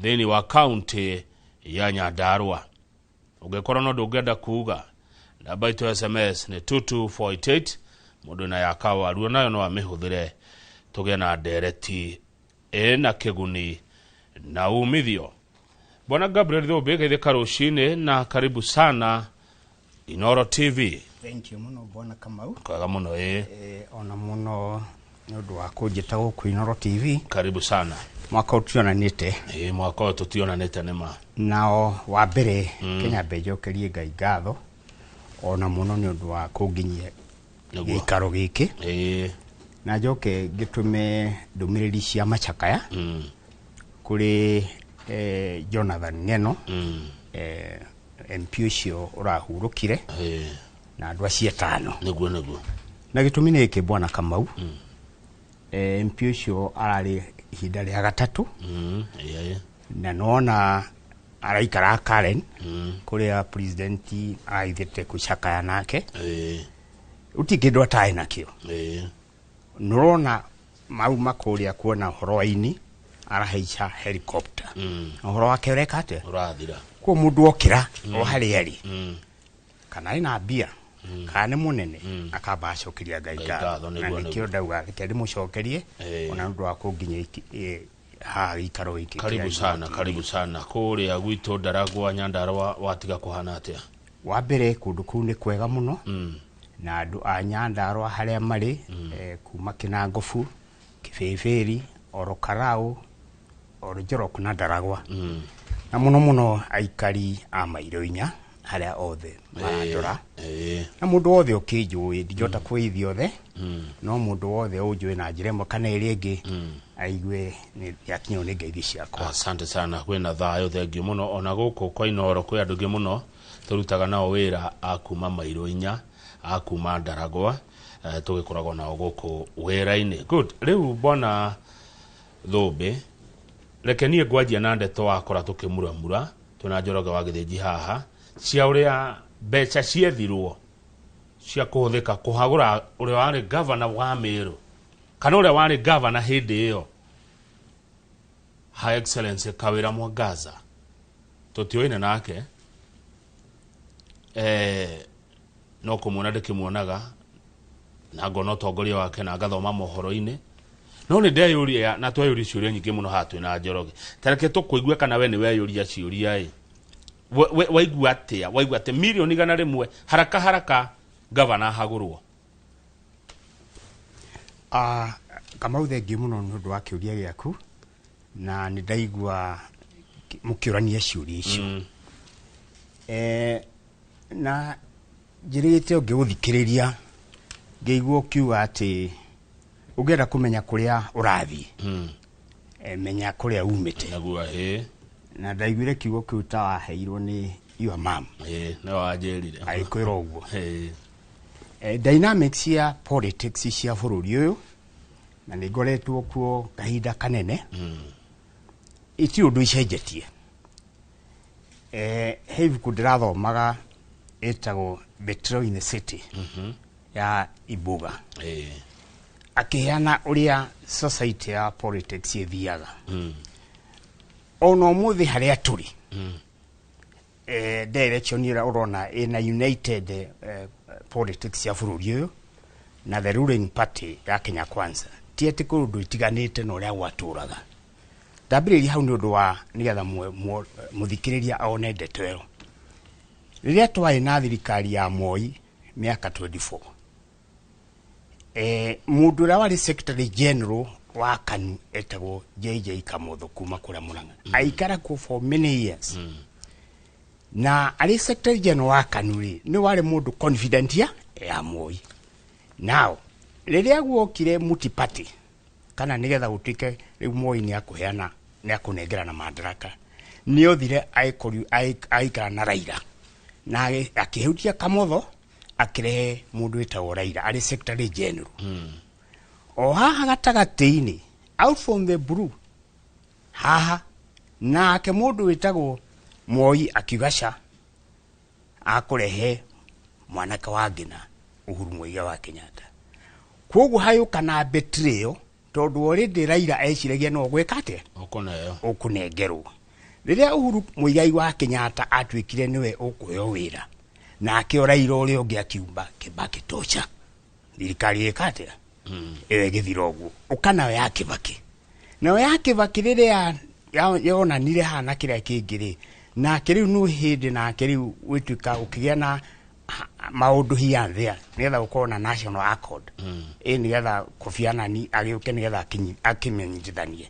Speaker 4: thĩinĩ wa kaunti ya Nyandarua. Ũngĩkorwo no ndũngĩenda kuga, namba itũ SMS nĩ 22488, mũndũ na yakawaruo nayo no amĩhũthĩre tũgĩe na ndereti ĩna kĩguni na umithio. Bwana Gabriel Thũmbĩ, geithĩka rũcinĩ na karibu sana Inoro TV.
Speaker 7: Thank you mũno Bwana Kamau.
Speaker 4: Kwega mũno ĩ.
Speaker 7: Ona mũno nĩ ũndũ wa kũnjĩta gũkũ Inoro TV.
Speaker 4: Karibu sana.
Speaker 7: Mwaka ũyũ tũtionanĩte.
Speaker 4: Ĩ, mwaka ũyũ tũtionanĩte nĩ ma.
Speaker 7: Nao wa mbere Kenya mbe njokerie Ngai ngatho ona mũno nĩ ũndũ wa kũnginyia gĩikaro gĩkĩ.
Speaker 4: Ĩ.
Speaker 7: Na njoke ngĩtũme ndũmĩrĩri cia macakaya kũrĩ Jonathan Ng'eno, MP ũcio ũrahurũkire na andũ acio atano.
Speaker 4: Nĩguo nĩguo.
Speaker 7: Na gĩtũmi nĩ gĩkĩ Bwana Kamau, MP ũcio ararĩ ihinda rĩa gatatũ na nona araikara Karen kũrĩa president araithĩte gũcakaya nake. Gũtirĩ kĩndũ atarĩ nakĩo. Nĩũrona mauma kũrĩa kuona ũhoro wa ini arahaica helicopter. Ũhoro wake ũreka atĩa?
Speaker 4: Ũrathira.
Speaker 7: Kwa mũndũ okĩra o harĩa arĩ, kana ena mbia kana nĩ mũnene, akamba acokeria Ngai ngatho. Na nĩkĩo ndauga reke ndĩmũcokerie ona ũndũ wa kũnginyia haha gĩikaro gĩkĩ.
Speaker 4: Karibu sana, karibu sana. Kũrĩa gwitũ Ndaragwa Nyandarua watiga kũhana atĩa?
Speaker 7: Wa mbere kũndũ kũu nĩ kwega mũno na andũ a Nyandarua harĩa marĩ, kuma Kĩnangobu, Kĩbĩbĩri, oro Karau, oro Njorok na Ndaragwa. Na mũno mũno aikari a Mairo inya harĩa othe marandora. Na mũndũ wothe ũkĩnjũĩ, ndingĩhota kwĩithia othe, no mũndũ wothe ũnjũĩ na njĩra ĩmwe kana ĩrĩa ĩngĩ, aigue nĩakinyĩrwo nĩ ngeithi ciakwa.
Speaker 4: Asante sana, kwĩna thayũ, thengiũ mũno. Ona gũkũ kwa Inoro kwĩ andũ aingĩ mũno tũrutaga nao wĩra a kuma Mairo inya, a kuma Ndaragwa, tũgĩkoragwo nao gũkũ wĩra-inĩ. Good. Rĩu Bwana Thũmbĩ, reke niĩ ngwanjia na ndeto wakora tũkĩmuramura twĩna Njoroge wa Gĩthĩnji haha cia ũrĩa mbeca ciethirwo cia kũhũthĩka kũhagũra ũrĩa warĩ gavana wa Meru kana ũrĩa warĩ gavana hĩndĩ ĩyo, Her Excellency Kawira Mwangaza. Tũtiũĩne nake, no kũmuona ndĩkĩmuonaga na ngona ũtongoria wake na ngathoma mohoro-inĩ, no nĩ ndeyũria na tweyũria ciũria nyingĩ mũno haha twĩ na Njoroge. Ta reke tũkũigue kana we nĩ weyũria ciũria ĩ. Waigua atĩa? Waigua atĩ mirioni 100 haraka haraka gavana ahagũrwo?
Speaker 6: Kamau, thengiũ mũno nĩ ũndũ wa kĩũria gĩaku, na nĩ ndaigua mũkĩũrania ciũria icio. Na njĩrĩgĩte ũngĩgũthikĩrĩria ngĩigua ũkiuga atĩ ũngĩenda kũmenya kũrĩa ũrathiĩ, menya kũrĩa umĩte.
Speaker 4: Naguo ĩ.
Speaker 6: Na ndaiguire kiugo kĩu ta waheirwo nĩ your mom.
Speaker 4: Ĩ, nĩwe wanjĩrire.
Speaker 6: Agĩkwĩra ũguo. Dynamics cia politics cia bũrũri ũyũ, na nĩ ngoretwo kuo kahinda kanene, itirĩ ũndũ icenjetie. He ibuku ndĩrathomaga ĩtagwo Betrayal in the City ya Ibuga, akĩheana ũrĩa society ya politics ĩthiaga. Ona ũmũthĩ harĩa tũrĩ, direction ĩrĩa ũrona ĩna united politics ya bũrũri ũyũ na the ruling party ya Kenya Kwanza, ti atĩ kũrĩ ũndũ itiganĩte na ũrĩa gwatũraga. Ndambĩrĩria hau nĩ ũndũ wa nĩgetha mũthikĩrĩria one ndeto ĩyo. Rĩrĩa twarĩ na thirikari ya Moi mĩaka 24, mũndũ ũrĩa warĩ secretary general wa KANU etagwo JJ Kamotho kuma kũrĩa Murang'a, aikara kuo for many years, na arĩ secretary general wa KANU rĩ, nĩ warĩ mũndũ confident ya Moi. Now rĩrĩa guokire multi party, kana nĩgetha gũtuĩke rĩu Moi nĩ akũheana, nĩ akũnengerana madaraka, nĩ othire aikara na Raila na akĩhutia Kamotho, akĩrehe mũndũ wĩtagwo Raila arĩ secretary general. O haha gatagatĩ-inĩ, out from the blue, haha nake mũndũ wĩtagwo Moi akiuga ca akũrehe mwanake wa Ngina, Uhuru Muigai wa Kenyatta. Koguo hayũka na betrayal, tondũ already Raila eciragia no gwĩka atĩa?
Speaker 4: Ũkũneo.
Speaker 6: Ũkũnengerwo. Rĩrĩa Uhuru Muigai wa Kenyatta atuĩkire nĩwe ũkũheo wĩra, nake o Raila ũrĩa ũngĩ akiumba Kibaki tosha, thirikari ĩka atĩa? Ĩyo ĩgĩthira ũguo. Ũka nayo ya Kibaki, nayo ya Kibaki rĩrĩa yonanire hana kĩrĩa kĩngĩ rĩ, nake rĩu nĩ hĩndĩ nake rĩu gwĩtuĩka ũkĩgĩa na maũndũ here and there nĩgetha gũkorwo na national accord, ĩ nĩgetha Kofi Annan agĩũke nĩgetha akĩmenyithanie.